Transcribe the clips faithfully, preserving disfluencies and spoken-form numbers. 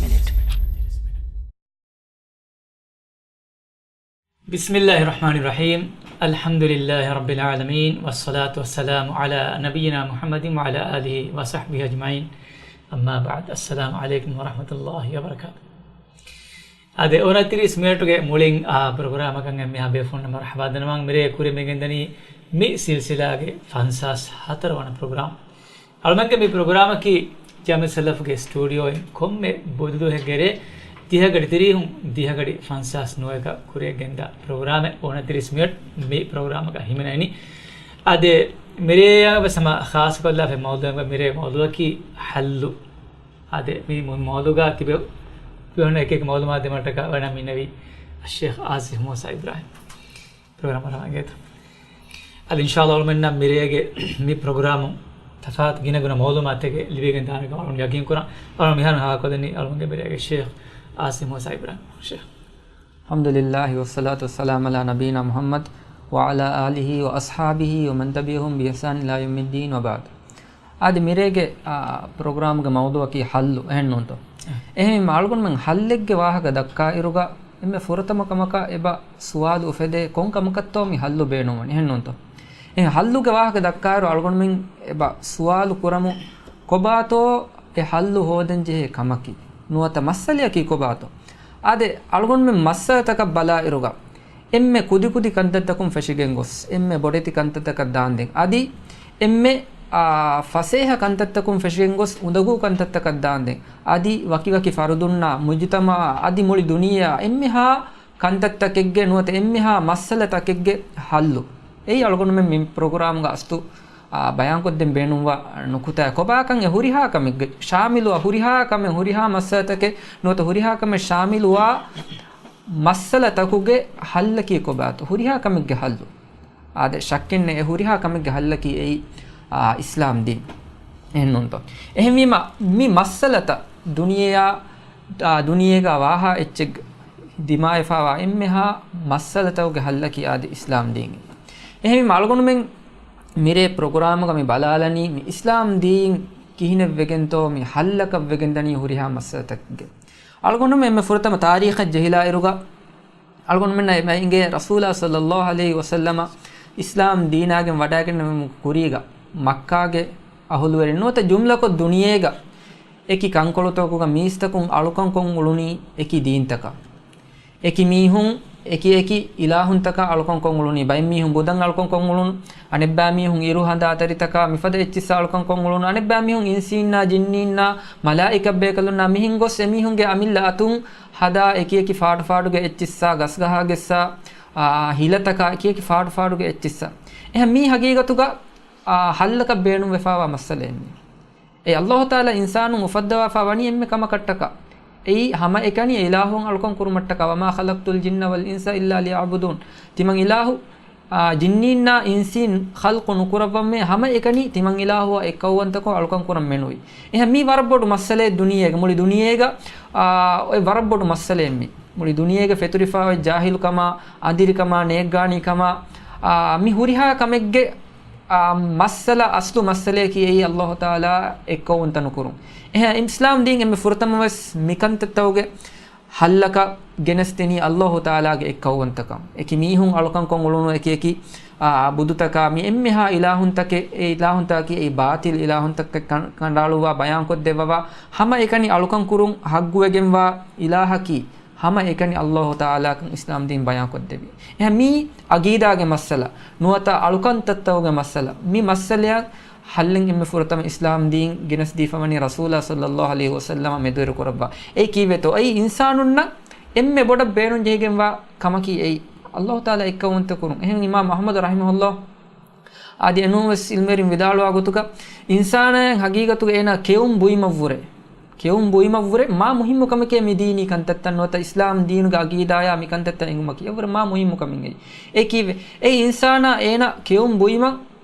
މިނިޓް. بسم الله الرحمن الرحيم. الحمد لله رب العالمين، والصلاة والسلام على نبينا محمد وعلى آله وصحبه أجمعين. أما بعد، السلام عليكم ورحمة الله وبركاته. އާދެ، އޮނަތިރީސް މިނެޓުގެ މުޅިން އާ ޕްރޮގްރާމަކަށް އެންމެހާ ބޭފުޅުންނަށް މަރުޙަބާ ދަންނަވަން. މިރޭ ކުރިމަގެންދަނީ މި ސިލްސިލާގެ ފަންސާސް ހަތަރު ވަނަ ޕްރޮގްރާމް. އަޅުމެންގެ މި ޕްރޮގްރާމަކީ ޖާމިޢުއްސަލަފުގެ ސްޓޫޑިއޯއިން ކޮންމެ ބުދުދުވަހެއްގެ ރޭ ދިހަގަޑި ތިރީހުން ދިހަގަޑި ފަންސާސް ނުވައިގަ ކުރިއަށް ގެންދާ ޕްރޮގްރާމެއް. އޮނަތިރީސް މިނެޓް މި ޕްރޮގްރާމަކަށް ހިމެނެނީ. އާދެ، މިރޭ ވެސް ހަމަ ޚާއްޞަކޮށްލާފައި މައުޟޫޢެއް. މިރޭ މައުޟޫޢަކީ ޙައްލު. އާދެ، މި މައު-، މައުޟޫޢުގަ ތިބެ-، ތިބެވުނު އެކި އެކި މައުލޫމާތު ދެމަށްޓަކާ ވަނަ މިނެވި އައްޝޭޚް އާސިފް މޫސާ އިބްރާހިމް. ޕްރޮގްރާމަށް ރަނގަޅަށް އަދި އިންޝާﷲ އަޅުމެންނަށް މިރޭގެ މި ޕްރޮގްރާމުން ތަފާތު ގިނަގުނަ މައުލޫމާތެއް ލިބިގެން ދާނެކަމަށް އަޅުގަނޑު ޔަޤީން ކުރަން. އަޅުގަނޑު މިހާރު ހަވާލުކޮށްދެނީ އަޅުގަނޑުގެ މިރޭގެ ޝޭޚް އާސިފް މޫސާ އިބްރާހިމް. ޝޭޚް. الحمد لله والصلاة والسلام على نبينا محمد وعلى آله وأصحابه ومن تبعهم بإحسان إلى يوم الدين وبعد. އާދެ، މިރޭގެ، އާ، ޕްރޮގްރާމްގެ މައުޟޫޢަކީ ޙައްލު، އެހެންނޫންތޯ؟ އެހެންވީމަ އަޅުގަނޑުމެން ޙައްލެއްގެ ވާހަކަ ދައްކާއިރުގަ އެންމެ ފުރަތަމަ ކަމަކަށް އެބަ ސުވާލު އުފެދޭ ކޮން ކަމަކަށްތޯ މި ޙައްލު ބޭނުންވަނީ، އެހެންނޫންތޯ؟ އެހެން ޙައްލުގެ ވާހަކަ ދައްކާއިރު އަޅުގަނޑުމެން އެބަ ސުވާލު ކުރަމު، ކޮބާތޯ އެ ޙައްލު ހޯދަންޖެހޭ ކަމަކީ؟ ނުވަތަ މައްސަލަޔަކީ ކޮބާތޯ؟ އާދެ، އަޅުގަނޑުމެން މައްސަލަތަކަށް ބަލާއިރުގަ އެންމެ ކުދިކުދި ކަންތައްތަކުން ފެށިގެން ގޮސް، އެންމެ ބޮޑެތި ކަންތައްތަކަށް ދާންދެން. އަދި އެންމެ، އާ، ފަސޭހަ ކަންތައްތަކުން ފެށިގެން ގޮސް، އުނދަގޫ ކަންތައްތަކަށް ދާންދެން. އަދި ވަކިވަކި ފަރުދުންނާ، މުޖުތަމަޢާ، އަދި މުޅި ދުނިޔެއާ އެންމެހާ ކަންތައްތަކެއްގެ ނުވަތަ އެންމެހާ މައްސަލަތަކެއްގެ ޙައްލު. އެއީ އަޅުގަނޑުމެން މި ޕްރޮގްރާމްގަ އަސްލު، އާ، ބަޔާންކޮށްދޭން ބޭނުންވާ ނުކުތާ. ކޮބާކަން އެ ހުރިހާ ކަމެއްގެ ޝާމިލުވާ، ހުރިހާ ކަމެއް، ހުރިހާ މައްސަލަތަކެއް ނުވަތަ ހުރިހާ ކަމެއް ޝާމިލުވާ މައްސަލަތަކުގެ ޙައްލަކީ ކޮބާތޯ؟ ހުރިހާ ކަމެއްގެ ޙައްލު. އާދެ، ޝައްކެއްނެތް އެ ހުރިހާ ކަމެއްގެ ޙައްލަކީ އެއީ، އާ، އިސްލާމް ދީން. އެހެންނޫންތޯ؟ އެހެންވީމަ މި މައްސަލަތައް ދުނިޔެއާ، އާ، ދުނިޔޭގަ ވާހާ އެއްޗެއް ދިމާވެފާވާ އެންމެހާ މައްސަލަތަކުގެ ޙައްލަކީ އާދެ އިސްލާމް ދީން. އެހެންވީމަ އަޅުގަނޑުމެން މިރޭ ޕްރޮގްރާމުގަ މި ބަލާލަނީ މި އިސްލާމް ދީން ކިހިނެއްވެގެންތޯ މި ޙައްލަކަށްވެގެންދަނީ ހުރިހާ މައްސަލަތަކެއްގެ. އަޅުގަނޑުމެން އެންމެ ފުރަތަމަ ތާރީޚަށް ޖެހިލާއިރުގަ، އަޅުގަނޑުމެންނަށް އެބަ އިނގޭ ރަސޫލާ ޞައްލައްލާހު ޢަލައިހި ވަސައްލަމަ އިސްލާމް ދީނާގެން ވަޑައިގެންނެވުމުގެ ކުރީގަ މައްކާގެ އަހުލުވެރިން ނުވަތަ ޖުމްލަކޮށް ދުނިޔޭގަ އެކި ކަންކޮޅުތަކުގަ މީސްތަކުން އަޅުކަންކޮށް އުޅުނީ އެކި ދީންތަކަށް. އެކި މީހުން އެކި އެކި އިލާހުންތަކަށް އަޅުކަންކޮށް އުޅުނީ. ބައެއް މީހުން ބުދަށް އަޅުކަންކޮށް އުޅުނު، އަނެއްބައި މީހުން އިރު ހަނދާ އަތަރިތަކާ މިފަދަ އެއްޗިއްސާ އަޅުކަންކޮށް އުޅުނު، އަނެއްބައި މީހުން އިންސީންނާ ޖިންނީންނާ މަލާއިކަ ބޭކަލުންނާ މިހެން ގޮސް އެމީހުންގެ އަމިއްލަ އަތުން ހަދާ އެކި އެކި ފާޑު ފާޑުގެ އެއްޗިއްސާ، ގަސްގަހާގެއްސާ، އާ، ހިލަތަކާ އެކި އެކި ފާޑު ފާޑުގެ އެއްޗިއްސާ. އެހެން މީ ހަގީގަތުގަ، އާ، ހައްލަކަށް ބޭނުންވެފާވާ މައްސަލައެއް މީ. އެ ﷲ ތަޢާލާ އިންސާނުން އުފައްދަވާފާ ވަނީ އެންމެ ކަމަކަށްޓަކާ. އެއީ ހަމައެކަނި އެ އިލާހުން އަޅުކަން ކުރުމަށްޓަކާ، وما خلقت الجن والإنس إلا ليعبدون. ތިމަން އިލާހު، އާ، ޖިންނީންނާ އިންސީން ޚަލްޤު ނުކުރައްވަންމެ ހަމައެކަނި ތިމަން އިލާހުއާ އެއްކައުވަންތަކޮށް އަޅުކަން ކުރަން މެނުވީ. އެހެން މީ ވަރަށް ބޮޑު މައްސަލައެއް ދުނިޔޭގަ، މުޅި ދުނިޔޭގަ، އާ، އޮތް ވަރަށް ބޮޑު މައްސަލައެއް މީ. މުޅި ދުނިޔޭގަ ފެތުރިފާ އޮތް ޖާހިލުކަމާ، އަނދިރިކަމާ، ނޭއްގާނީކަމާ، އާ، މި ހުރިހާ ކަމެއްގެ އާ، މައްސަލަ، އަސްލު މައްސަލަޔަކީ އެއީ ﷲ ތަޢާލާ އެއްކައުވަންތަ ނުކުރުން. އެހެން އިސްލާމް ދީން އެންމެ ފުރަތަމަވެސް މިކަންތައްތަކުގެ ހައްލަކަށް ގެނެސްދިނީ ﷲ ތަޢާލާގެ އެއްކައުވަންތަކަން. އެކި މީހުން އަޅުކަންކޮށް އުޅުނު އެކި އެކި، އާ، ބުދުތަކާ މި އެންމެހާ އިލާހުންތަކެއް، އެ އިލާހުންތަކަކީ އެއީ ބާޠިލް އިލާހުންތަކެއް ކަން-، ކަނޑައަޅުއްވާ ބަޔާންކޮށްދެއްވަވާ، ހަމައެކަނި އަޅުކަން ކުރުން ހައްގުވެގެންވާ އިލާހަކީ ހަމަ އެކަނި ﷲ ތަޢާލާކަން އިސްލާމް ދީން ބަޔާންކޮށްދެއްވި. އެހެން މީ އަގީދާގެ މައްސަލަ، ނުވަތަ އަޅުކަންތައްތަކުގެ މައްސަލަ. މި މައްސަލަޔަށް ހައްލެއް އެންމެ ފުރަތަމަ އިސްލާމް ދީން ގެނެސްދީފަވަނީ ރަސޫލާ ޞައްލައްލާހު ޢަލައިހި ވަސައްލަމަށް މެދުވެރިކުރައްވާ. އެއީ ކީއްވެތޯ؟ އެއީ އިންސާނުންނަށް އެންމެ ބޮޑަށް ބޭނުންޖެހިގެންވާ ކަމަކީ އެއީ. ﷲ ތަޢާލާ އެއްކައުވަންތަ ކުރުން. އެހެން އިމާމް އަޙްމަދު ރަޙިމަހުﷲ އަދި އެނޫންވެސް ޢިލްމުވެރިން ވިދާޅުވާ ގޮތުގަ، އިންސާނާއަށް ހަގީގަތުގަ އޭނާ ކެއުން ބުއިމަށްވުރެ، ކެއުން ބުއިމަށްވުރެ މާ މުހިއްމު ކަމެކޭ މި ދީނީ ކަންތައްތައް ނުވަތަ އިސްލާމް ދީނުގެ އަގީދާޔާ މި ކަންތައްތައް އެނގުމަކީ. އެއަށްވުރެ މާ މުހިއްމު ކަމެއް އެއީ. އެ ކީއްވެ؟ އެ އިންސާނާ އޭނާ ކެއުން ބުއިމަށް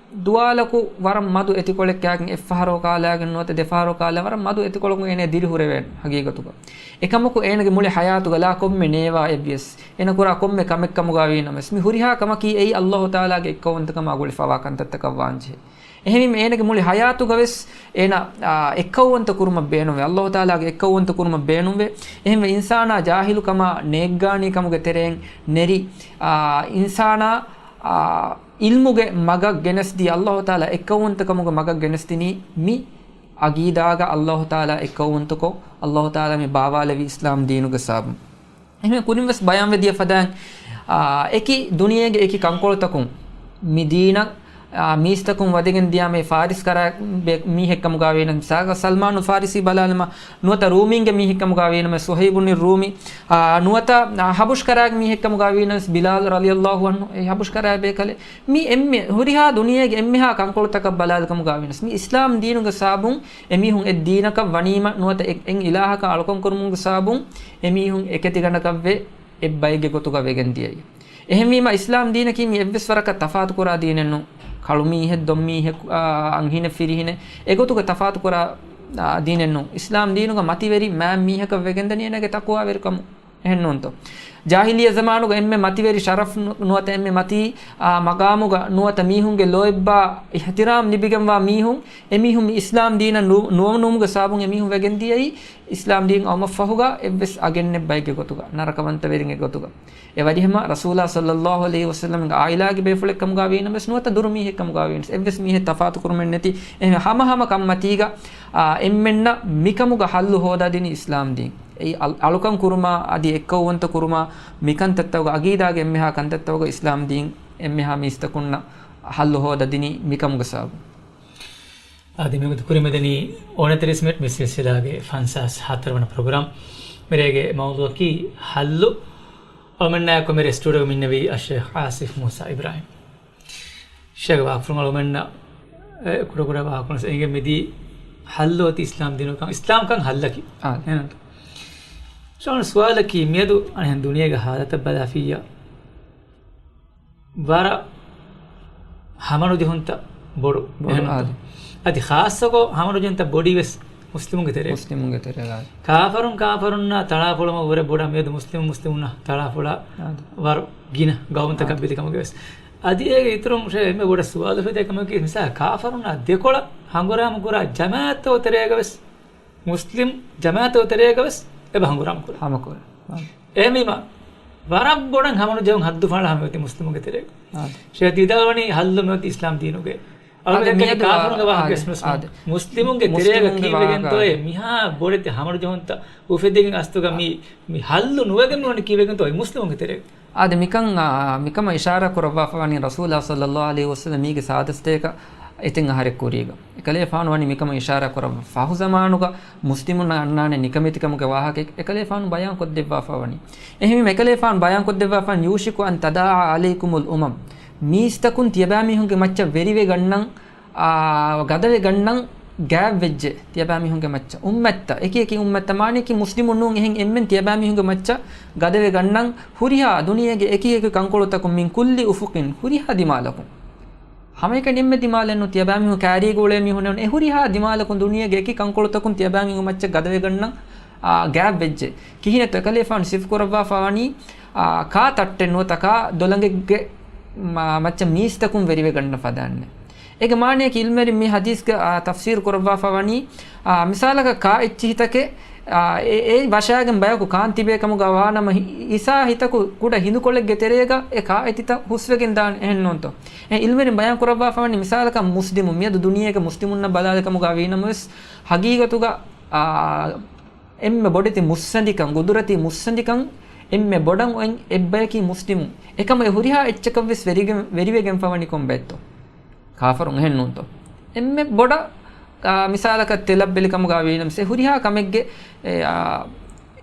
ދުވާލަކު ވަރަށް މަދު އެތިކޮޅެއް ކާގެން އެއްފަހަރޯ ކާލާގެން ނުވަތަ ދެފަހަރޯ ކާލާ ވަރަށް މަދު އެތިކޮޅަކުން އޭނަ ދިރި ހުރެވޭނެ ހަގީގަތުގަ. އެކަމަކު އޭނަގެ މުޅި ހަޔާތުގަ ލާ ކޮންމެ ނޭވާ އެއްވިޔަސް، އޭނަ ކުރާ ކޮންމެ ކަމެއް ކަމުގަ ވީނަމަވެސް، މި ހުރިހާ ކަމަކީ އެއީ އައްލާހު ތަޢާލާގެ އެއްކައުވަންތަކަމާ ގުޅިފަވާ ކަންތައްތަކަށް ވާންޖެހޭ. އެހެންވީމަ އޭނަގެ މުޅި ހަޔާތުގަވެސް އޭނަ، އާ، އެއްކައުވަންތަ ކުރުމަށް ބޭނުންވޭ. އައްލާހު ތަޢާލާގެ އެއްކައުވަންތަ ކުރުމަށް ބޭނުންވޭ. އެހެންވެ އިންސާނާ ޖާހިލުކަމާ ނޭއްގާނީ ކަމުގެ ތެރެއިން ނެރި، އާ، އިންސާނާ، އާ، އިލްމުގެ މަގަށް ގެނެސްދީ، އައްލާހު ތަޢާލާ އެއްކައުވަންތަކަމުގެ މަގަށް ގެނެސްދިނީ މި އަގީދާގަ އައްލާހު ތަޢާލާ އެއްކައުވަންތަކޮށް، އައްލާހު ތަޢާލާ މި ބާވާލެވި އިސްލާމް ދީނުގެ ސަބަބުން. އެހެން ކުރިން ވެސް ބަޔާންވެ ދިޔަ ފަދައިން، އާ، އެކި ދުނިޔޭގެ އެކި ކަންކޮޅުތަކުން މި ދީނަށް، އާ، މީސްތަކުން ވަދެގެން ދިޔާ މި ފާރިސް ކަރާ ބެ-، މީހެއް ކަމުގަ ވީނަމަ، މިސާލަކަށް ސަލްމާނު ފާރިސީ ބަލާލަމާ، ނުވަތަ ރޫމީންގެ މީހެއް ކަމުގަ ވީނަމަ، ސުހައިބުން ރޫމީ، އާ، ނުވަތަ، އާ، ހަބުޝް ކަރާގެ މީހެއް ކަމުގަ ވީނަމަ، ބިލާލް ރަޟިޔައްލާހު ޢަންހު، އެ ހަބުޝް ކަރާ ބޭކަލެއް. މި އެންމެ ހުރިހާ ދުނިޔޭގެ އެންމެހާ ކަންކޮޅުތަކަށް ބަލާލި ކަމުގަ ވީނަމަ، މި އިސްލާމް ދީނުގެ ސަބަބުން އެމީހުން އެއް ދީނަކަށް ވަނީމަ، ނުވަތަ އެ-، އެއް އިލާހަކަށް އަޅުކަން ކުރުމުގެ ސަބަބުން އެމީހުން އެކެތިގަނޑަކަށްވެ އެއްބައެއްގެ ގޮތުގަ ވެގެން ދިޔައީ. އެހެންވީމަ، އިސްލާމް ދީނަކީ މި އެއްވެސް ވަރަކަށް ތަފާތުކުރާ ދީނެއް ނޫން. ކަޅު މީހެއް، ދޮން މީހެއް، އާ، އަންހެނެއް، ފިރިހެނެއް، އެގޮތުގަ ތަފާތުކުރާ، އާ، ދީނެއް ނޫން. އިސްލާމް ދީނުގަ މަތިވެރި މާތް މީހަކަށް ވެގެންދަނީ އޭނާގެ ތަޤްވާވެރިކަމުން. އެހެން ނޫންތޯ؟ ޖާހިލިއްޔަ ޒަމާނުގަ އެންމެ މަތިވެރި ޝަރަފް ނު-، ނުވަތަ އެންމެ މަތީ، އާ، މަގާމުގަ ނުވަތަ މީހުންގެ ލޯތްބާ އިޙްތިރާމް ލިބިގެންވާ މީހުން، އެމީހުން މި އިސްލާމް ދީނަށް ނު-، ނުވަނުމުގެ ސަބަބުން އެމީހުން ވެގެން ދިޔައީ، އިސްލާމް ދީން އައުމަށްފަހުގަ އެއްވެސް އަގެއް ނެތް ބައެއްގެ ގޮތުގަ، ނަރަކަވަންތަވެރިންގެ ގޮތުގަ. އެ ވަރިހަމަ ރަސޫލާ ޞައްލައްލާހު ޢަލައިހި ވަސައްލަމްގެ ޢާއިލާގެ ބޭފުޅެއް ކަމުގަ ވީނަމަވެސް ނުވަތަ ދުރުމީހެއް ކަމުގަ ވީނަމަވެސް އެއްވެސް މީހެއް ތަފާތު ކުރުމެއް ނެތި. އެހެން ހަމަ ހަމަ ކަންމަތީގަ، އާ، އެންމެންނަށް މިކަމުގަ ޙައްލު ހޯދާ ދިނީ އިސްލާމް ދީން. އެއީ އަލް-، އަޅުކަން ކުރުމާ އަދި އެއްކައުވަންތަ ކުރުމާ މިކަންތައްތަކުގަ އަގީދާގެ އެންމެހާ ކަންތައްތަކުގަ އިސްލާމް ދީން އެންމެހާ މީސްތަކުންނަށް ޙައްލު ހޯދަ ދިނީ މިކަމުގެ ސަބަބުން. އަދި މިވަގުތު ކުރިމަދަނީ އޯނަތިރީސް މިނިޓް މި ސިލްސިލާގެ ފަންސާސް ހަތަރު ވަނަ ޕްރޮގްރާމް. މިރޭގެ މައުޟޫޢަކީ ޙައްލު. އަޅުމެންނާއެކު މިރޭ ސްޓޫޑިއޯގަ މިންނެވީ އައްޝޭޚް އާސިފް މޫސާ އިބްރާހީމް. ޝޭޚް ވާހަކަފުޅުން އަޅުމެންނަށް، އެ، ކުޑަކުޑަ ވާހަކަފުޅުން އެނގެން މިދީ ޙައްލު އޮތީ އިސްލާމް ދީނުގެ ކަން، އިސްލާމްކަން ޙައްލަކީ. އާ. އެހެން. ޝޭޚް ސުވާލަކީ މިއަދު އަނެއް ދުނިޔޭގެ ޙާލަތަށް ބަލާފިއްޔާ ވަރަށް ހަމަނުޖެހުންތައް ބޮޑު. ބޮޑު، އެހެންތޯ؟ އާދެ. އަދި ޚާއްޞަކޮށް ހަމަނުޖެހުންތައް ބޮޑީ ވެސް މުސްލިމުންގެ ތެރޭ. މުސްލިމުންގެ ތެރޭ، އާދެ. ކާފަރުން ކާފަރުންނާ ތަޅާފޮޅުމަށް ވުރެ ބޮޑަށް މިއަދު މުސްލިމު މުސްލިމުންނާ ތަޅާފޮޅާ، އާދެ. ވަރު ގިނަ ގައުމުތަކަށް، އާދެ. ބެލި ކަމުގަ ވެސް. އަދި އޭގެ އިތުރުން ޝޭ އެންމެ ބޮޑަށް ސުވާލު އުފެދޭ ކަމަކީ، މިސާ ކާފަރުންނާ ދެކޮޅަށް ހަނގުރާމަ ކުރާ ޖަމާއަތްތައް ތެރޭގަ ވެސް މުސްލިމް ޖަމާއަތު ތެރޭގަ ވެސް އެބަ ހަނގުރާމަ ކުރޭ. ހަމަ ކުރޭ. އާ. އެހެންވީމަ، ވަރަށް ބޮޑަށް ހަމަނުޖެހުން ހައްދު ފަހަޅަ ހަމަ އޮތީ މުސްލިމުންގެ ތެރޭގަ. އާ. ޝޭޚް ވިދާޅުވަނީ ހައްލު މިއޮތީ އިސްލާމް ދީނުގަ. އަޅުގަނޑު މިއަދު ކާފަރުންގެ ވާހަކަ ވެސް މުސްލިމުންގެ ތެރޭގަ ކީއްވެގެންތޯއޭ މިހާ ބޮޑެތި ހަމަނުޖެހުންތައް އުފެދިގެން އަސްތުގަ މި، މި ހައްލު ނުވެގެން މިވަނީ ކީއްވެގެންތޯއޭ މުސްލިމުންގެ ތެރޭގަ. އާދެ، މިކަން، އާ، މިކަމަށް އިޝާރާ ކުރައްވާފަ ވަނީ ރަސޫލާ ޞައްލައްލާހު ޢަލައިހި ވަސައްލަމް މީގެ ސާދަސްތޭކަ އެތެއް އަހަރެއް ކުރީގަ. އެކަލޭފާނު ވަނީ މިކަމަށް އިޝާރާ ކުރައްވާ. ފަހު ޒަމާނުގަ މުސްލިމުންނަށް އަންނާނެ ނިކަމެތިކަމުގެ ވާހަކަ އެކަލޭފާނު ބަޔާން ކޮށްދެއްވާފަ ވަނީ. އެހެންވީމަ އެކަލޭފާނު ބަޔާން ކޮށްދެއްވާފަ ވަނީ، يوشك أن تداعى عليكم الأمم. މީސްތަކުން ތިޔަބައިމީހުންގެ މައްޗަށް ވެރިވެ ގަންނަން، އާ، ގަދަވެ ގަންނަން ގާތްވެއްޖެ ތިޔަބައިމީހުންގެ މައްޗަށް. އުއްމަތްތައް، އެކި އެކި އުއްމަތްތައް، މާނައަކީ މުސްލިމުން ނޫން އެހެން އެންމެން ތިޔަބައިމީހުންގެ މައްޗަށް ގަދަވެ ގަންނަން ހުރިހާ ދުނިޔޭގެ އެކި އެކި ކަންކޮޅުތަކުން من كل أفق، ހުރިހާ ދިމާލަކުން. ހަމައެކަނި އެންމެ ދިމާލެއް ނޫން، ތިޔަބައިމީހުން ކައިރީގަ އުޅޭ މީހުން ނޫން، އެ ހުރިހާ ދިމާލަކުން ދުނިޔޭގެ އެކި ކަންކޮޅުތަކުން ތިޔަބައިމީހުންގެ މައްޗަށް ގަދަވެ ގަންނަން، އާ، ގާތްވެއްޖެ. ކިހިނެއްތޯ އެކަލޭފާނު ސިފަކުރައްވާފަ ވަނީ، އާ، ކާ ތައްޓެއް ނުވަތަ ކާ ދޮލަނގެއްގެ މަ-، މައްޗަށް މީސްތަކުން ވެރިވެ ގަންނަ ފަދައިންނެއް. އޭގެ މާނައަކީ ޢިލްމުވެރިން މި ޙަދީޘްގެ، އާ، ތަފްސީރު ކުރައްވާފަ ވަނީ، އާ، މިސާލަކަށް ކާ އެއްޗިހިތަކެއް، އާ، އެ، އެ ވަށާގެން ބަޔަކު ކާން ތިބޭ ކަމުގަ ވާނަމަ ހި-، އިސާ ހިތަކު ކުޑަ ހިނދުކޮޅެއްގެ ތެރޭގަ އެ ކާ އެތިތައް ހުސްވެގެން ދާނެ، އެހެން ނޫންތޯ؟ އެ ޢިލްމުވެރިން ބަޔާން ކުރައްވާފަ ވަނީ މިސާލަކަށް މުސްލިމުން، މިއަދު ދުނިޔޭގެ މުސްލިމުންނަށް ބަލާލި ކަމުގަ ވީނަމަވެސް، ހަގީގަތުގަ، އާ، އެންމެ ބޮޑެތި މުއްސަނދިކަން، ގުދުރަތީ މުއްސަނދިކަން އެންމެ ބޮޑަށް އޮތް އެއްބަޔަކީ މުސްލިމުން. އެކަމަށް އެ ހުރިހާ އެއްޗަކަށްވެސް ވެރިގެން، ވެރިވެގެންފަ ވަނީ ކޮންބައެއްތޯ؟ ކާފަރުން އެހެން ނޫންތޯ؟ އެންމެ ބޮޑަށް، އާ، މިސާލަކަށް ތެލަށް ބެލި ކަމުގަ ވީނަމަސް އެ ހުރިހާ ކަމެއްގެ، އެ، އާ،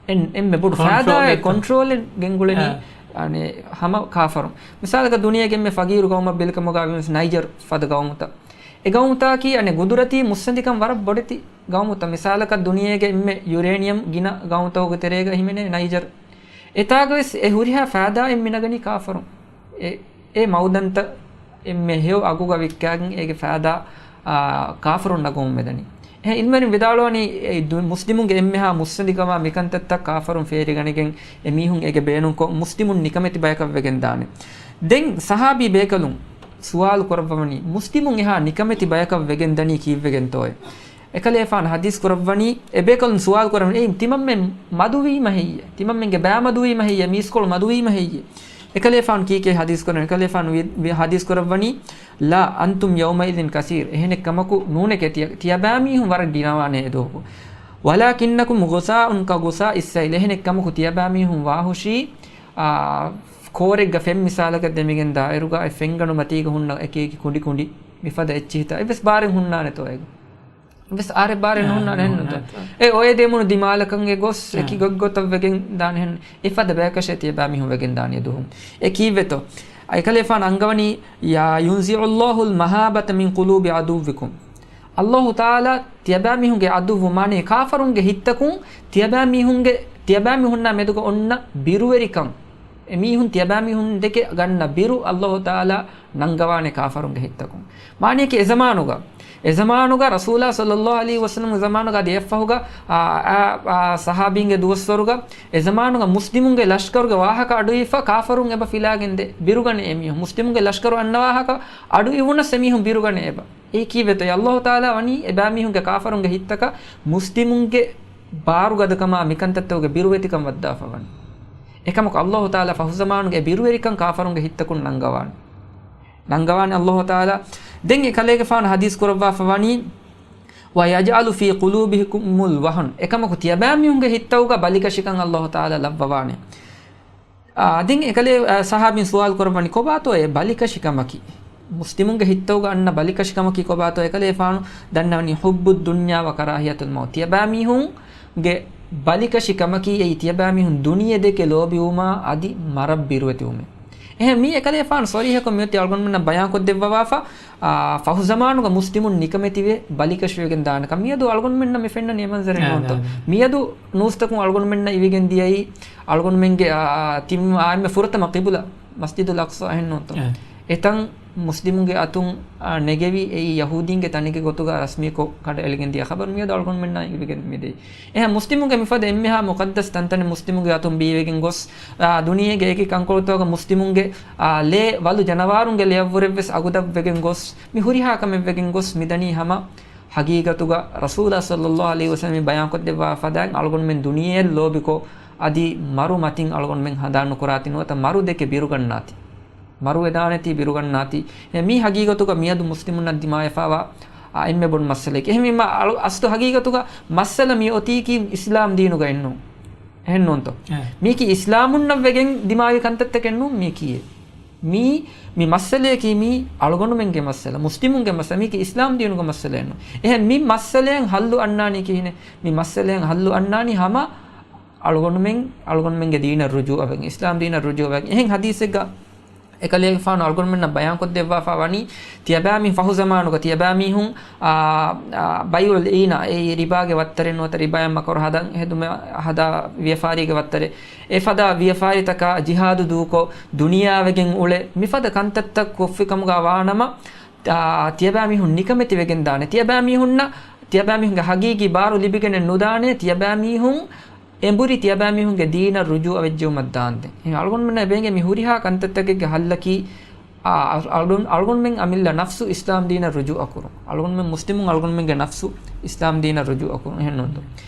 އެން-، އެންމެ ބޮޑު ކޮންޓްރޯލް ފައިދާއެއް އެއްތޯ؟ ކޮންޓްރޯލެއް ގެންގުޅެނީ، އާ. އަނެ، ހަމަ ކާފަރުން. މިސާލަކަށް ދުނިޔޭގެ އެންމެ ފަގީރު ގައުމަށް ބެލި ކަމުގަ ވީނަމަސް ނައިޖަރު ފަދަ ގައުމުތައް. އެ ގައުމުތަކީ އަނެއް ގުދުރަތީ މުއްސަނދިކަން ވަރަށް ބޮޑެތި ގައުމުތައް. މިސާލަކަށް ދުނިޔޭގެ އެންމެ ޔުރޭނިއަމް ގިނަ ގައުމުތަކުގެ ތެރޭގަ ހިމެނޭ ނައިޖަރު. އެތާގަވެސް އެ ހުރިހާ ފައިދާއެއް މި ނަގަނީ ކާފަރުން. އެ، އެ މައުދަންތައް، އެންމެ ހެޔޮ އަގުގަ ވިއްކާގެން އޭގެ ފައިދާ، އާ، ކާފަރުން ނަގަމުން މެދަނީ. އެހެން އިލްމުވެރިން ވިދާޅުވަނީ، އެ ދު-، މުސްލިމުންގެ އެންމެހާ މުއްސަނދިކަމާ މިކަންތައްތައް ކާފަރުން ފޭރިގަނެގެން އެމީހުން އޭގެ ބޭނުންކޮށް، މުސްލިމުން ނިކަމެތި ބަޔަކަށް ވެގެން ދާނެ. ދެން ސަހާބީ ބޭކަލުން ސުވާލު ކުރައްވަވަނީ، މުސްލިމުން އެހާ ނިކަމެތި ބަޔަކަށް ވެގެން ދަނީ ކީއްވެގެންތޯއޭ؟ އެކަލޭފާނު ޙަދީޘް ކުރައްވަނީ، އެބޭކަލުން ސުވާލު ކުރައްވަނީ، އެއީ ތިމަންމެން މަދުވީމަ ހެއްޔޭ؟ ތިމަންމެންގެ ބައި މަދުވީމަ ހެއްޔޭ؟ މީސްކޮޅު މަދުވީމަ ހެއްޔޭ؟ އެކަލޭފާނު ކީކޭ ޙަދީޘް ކުރަން؟ އެކަލޭފާނު ވި-، ވި-، ޙަދީޘް ކުރައްވަނީ، لا أنتم يومئذ كثير. އެހެނެއްކަމަކު ނޫނެކޭ، ތިޔަ-، ތިޔަބައިމީހުން ވަރަށް ގިނަވާނެ އެދުވަހު. ولكنكم غثاء كغثاء السيل. އެހެނެއްކަމަކު ތިޔަބައިމީހުން ވާހުށީ، އާ، ކޯރެއްގަ ފެން މިސާލަކަށް ދެމިގެން ދާއިރުގަ އެ ފެންގަނޑު މަތީގަ ހުންނަ އެކި އެކި ކުނޑި ކުނޑި މިފަދަ އެއްޗިހިތާ އެއްވެސް ބާރެއް ހުންނާނެތޯ އޭގަ؟ އެއްވެސް އާރެއް ބާރެއް އާ، ނުހުންނާނެ ހެންނުތޯ؟ ނުހުންނާނެތޯ؟ އެ އޮއެ ދެމުނު ދިމާލަކަށް އެ ގޮސް އެކި އާ. ގޮތްގޮތަށް ވެގެން ދާނެ ހެން. އެފަދަ ބަޔަކަށޭ ތިޔަބައިމީހުން ވެގެން ދާނީ އެދުވަހު. އެ ކީއްވެތޯ؟ އެކަލޭފާނު އަންގަވަނީ، يا ينزع الله المهابة من قلوب عدوكم. ﷲ ތަޢާލާ ތިޔަބައިމީހުންގެ ޢަދުއްވު މާނައީ ކާފަރުންގެ ހިތްތަކުން ތިޔަބައިމީހުންގެ، ތިޔަބައިމީހުންނާ މެދުގަ އޮންނަ ބިރުވެރިކަން، އެމީހުން ތިޔަބައިމީހުން ދެކެ ގަންނަ ބިރު ﷲ ތަޢާލާ ނަންގަވާނެ ކާފަރުންގެ ހިތްތަކުން. މާނަޔަކީ އެ ޒަމާނުގަ، އެ ޒަމާނުގަ ރަސޫލާ ޞައްލައްލާހު ޢަލައިހި ވަސައްލަމްގެ ޒަމާނުގަ އަދި އެއަށްފަހުގަ، އާ، އާ، އާ، ސަހާބީންގެ ދުވަސްވަރުގަ އެ ޒަމާނުގަ މުސްލިމުންގެ ލަޝްކަރުގެ ވާހަކަ އަޑުއިވިފަ ކާފަރުން އެބަ ފިލާގެން ދޭ ބިރުގަނެ އެމީހުން. މުސްލިމުންގެ ލަޝްކަރު އަންނަ ވާހަކަ އަޑު އިވުނަސް އެމީހުން ބިރުގަނެ އެބަ. އެއީ ކީއްވެތޯ؟ ﷲ ތަޢާލާ ވަނީ އެބައިމީހުންގެ ކާފަރުންގެ ހިތްތަކަށް މުސްލިމުންގެ ބާރުގަދަކަމާ މިކަންތައްތަކުގެ ބިރުވެތިކަން ވައްދާފަ ވަނީ. އެކަމަކު ﷲ ތަޢާލާ ފަހުޒަމާނުގެ އެ ބިރުވެރިކަން ކާފަރުންގެ ހިތްތަކުން ނަންގަވާނެ. ނަންގަވާނެ ﷲ ތަޢާލާ. ދެން އެކަލޭގެފާނު ޙަދީޘް ކުރައްވާފަ ވަނީ، ويجعل في قلوبكم الوهن. އެކަމަކު ތިޔަބައިމީހުންގެ ހިތްތަކުގަ ބަލިކަށިކަން ﷲ ތަޢާލާ ލައްވަވާނެ. އާ، ދެން އެކަލޭ، އާ، ސަހާބީން ސުވާލު ކުރައްވަނީ ކޮބާތޯ އެ ބަލިކަށިކަމަކީ؟ މުސްލިމުންގެ ހިތްތަކުގަ އަންނަ ބަލިކަށިކަމަކީ ކޮބާތޯ؟ އެކަލޭފާނު ދަންނަވަނީ حب الدنيا وكراهية الموت. ތިޔަބައިމީހުންގެ ބަލިކަށިކަމަކީ އެއީ ތިޔަބައިމީހުން ދުނިޔެ ދެކެ ލޯބިވުމާ އަދި މަރަށް ބިރުވެތިވުމޭ. އެހެން މީ އެކަލޭފާނު ޞަރީޙަކޮށް މިއޮތީ އަޅުގަނޑުމެންނަށް ބަޔާންކޮށްދެއްވަވާފަ، އާ، ފަހުޒަމާނުގަ މުސްލިމުން ނިކަމެތިވެ ބަލިކަށިވެގެން ދާނެކަން. މިއަދު އަޅުގަނޑުމެންނަށް މި ފެންނަނީ އެމަންޒަރެއް އާ، ނޫންތޯ؟ އާ. މިއަދު ނޫސްތަކުން އަޅުގަނޑުމެންނަށް އިވިގެން ދިޔައީ، އަޅުގަނޑުމެންގެ، އާ، ތިން އާއިމެ ފުރަތަމަ ޤިބުލަ މަސްޖިދުލް އަޤްޞާ އެހެންނޫންތޯ؟ އާ. އެތަން މުސްލިމުންގެ އަތުން، އާ، ނެގެވި އެއީ ޔަހޫދީންގެ ތަނެއްގެ ގޮތުގަ ރަސްމީކޮށް ކަނޑައެޅިގެން ދިޔަ ޚަބަރު މިއަދު އަޅުގަނޑުމެންނާ އިވިގެން މިދެއީ. އެހެން މުސްލިމުންގެ މިފަދަ އެންމެހާ މުޤައްދަސް ތަންތަނެއް މުސްލިމުންގެ އަތުން ބީވެގެން ގޮސް، އާ، ދުނިޔޭގެ އެކި ކަންކޮޅުތަކުގަ މުސްލިމުންގެ، އާ، ލޭ ވަލު ޖަނަވާރުންގެ ލެޔަށްވުރެއްވެސް އަގުދަށްވެގެން ގޮސް، މި ހުރިހާ ކަމެއް ވެގެން ގޮސް މިދަނީ ހަމަ ހަގީގަތުގަ ރަސޫލާ ޞައްލައްލާހު ޢަލައިހި ވަސައްލަމް ބަޔާންކޮށްދެއްވާ ފަދައިން އަޅުގަނޑުމެން ދުނިޔެއަށް ލޯބިކޮށް، އަދި މަރު މަތިން އަޅުގަނޑުމެން ހަނދާން ނުކުރާތި ނުވަތަ މަރު ދެކެ ބިރުގަންނާތި. މަރު ވެދާނެތީ ބިރުގަންނާތި. އެ މީ ހަގީގަތުގަ މިއަދު މުސްލިމުންނަށް ދިމާވެފާވާ، އާ، އެންމެ ބޮޑު މައްސަލައެކޭ. އެހެންވީމަ އަޅު-، އަސްލު ހަގީގަތުގަ މައްސަލަ މި އޮތީކީ އިސްލާމް ދީނުގައެއްނޫން. އެހެންނޫންތޯ؟ އެ. މީކީ އިސްލާމުންނަށް ވެގެން ދިމާވި ކަންތައްތަކެއްނޫން މީކީއެއް. މީ، މި މައްސަލަޔަކީ މީ އަޅުގަނޑުމެންގެ މައްސަލަ، މުސްލިމުންގެ މައްސަލަ، މީކީ އިސްލާމް ދީނުގެ މައްސަލައެއްނޫން. އެހެން މި މައްސަލައަށް ހައްލު އަންނާނީ ކިހިނެއް؟ މި މައްސަލައަށް ހައްލު އަންނާނީ ހަމަ އަޅުގަނޑުމެން، އަޅުގަނޑުމެންގެ ދީނަށް ރުޖޫޢަވެގެން، އިސްލާމް ދީނަށް ރުޖޫޢަވެގެން. އެހެން ޙަދީޘެއްގަ އެކަލޭގެފާނު އަޅުގަނޑުމެންނަށް ބަޔާންކޮށްދެއްވާފަ ވަނީ، ތިޔަބައިމީހުން ފަހު ޒަމާނުގަ ތިޔަބައިމީހުން، އާ، އާ، ބައިޢުލް ޢީނާ، އެއީ ރިބާގެ ވައްތަރެއް ނުވަތަ ރިބާއަށް މަކަރު ހަދަން ހެދުމަށް ހަދާ ވިޔަފާރީގެ ވައްތަރެއް. އެފަދަ ވިޔަފާރިތަކާ ޖިހާދު ދޫކޮށް، ދުނިޔާވެގެން އުޅެ، މިފަދަ ކަންތައްތައް ކޮށްފި ކަމުގަ ވާނަމަ، އާ، ތިޔަބައިމީހުން ނިކަމެތިވެގެން ދާނެ. ތިޔަބައިމީހުންނަށް، ތިޔަބައިމީހުންގެ ހަގީގީ ބާރު ލިބިގެނެއް ނުދާނެ. ތިޔަބައިމީހުން އެނބުރި ތިޔަބައިމީހުންގެ ދީނަށް ރުޖޫޢަވެއްޖެއުމަށް ދާންދެން. އެހެން އަޅުގަނޑުމެންނަށް އެބޭނގެ މި ހުރިހާ ކަންތައްތަކެއްގެ ހައްލަކީ، އާ، އަޅުގަނޑު-، އަޅުގަނޑުމެން އަމިއްލަ ނަފްސު އިސްލާމް ދީނަށް ރުޖޫޢަކުރުން. އަޅުގަނޑުމެން މުސްލިމުން އަޅުގަނޑުމެންގެ ނަފްސު އިސްލާމް ދީނަށް ރުޖޫޢަކުރުން. އެހެންނޫންތޯ؟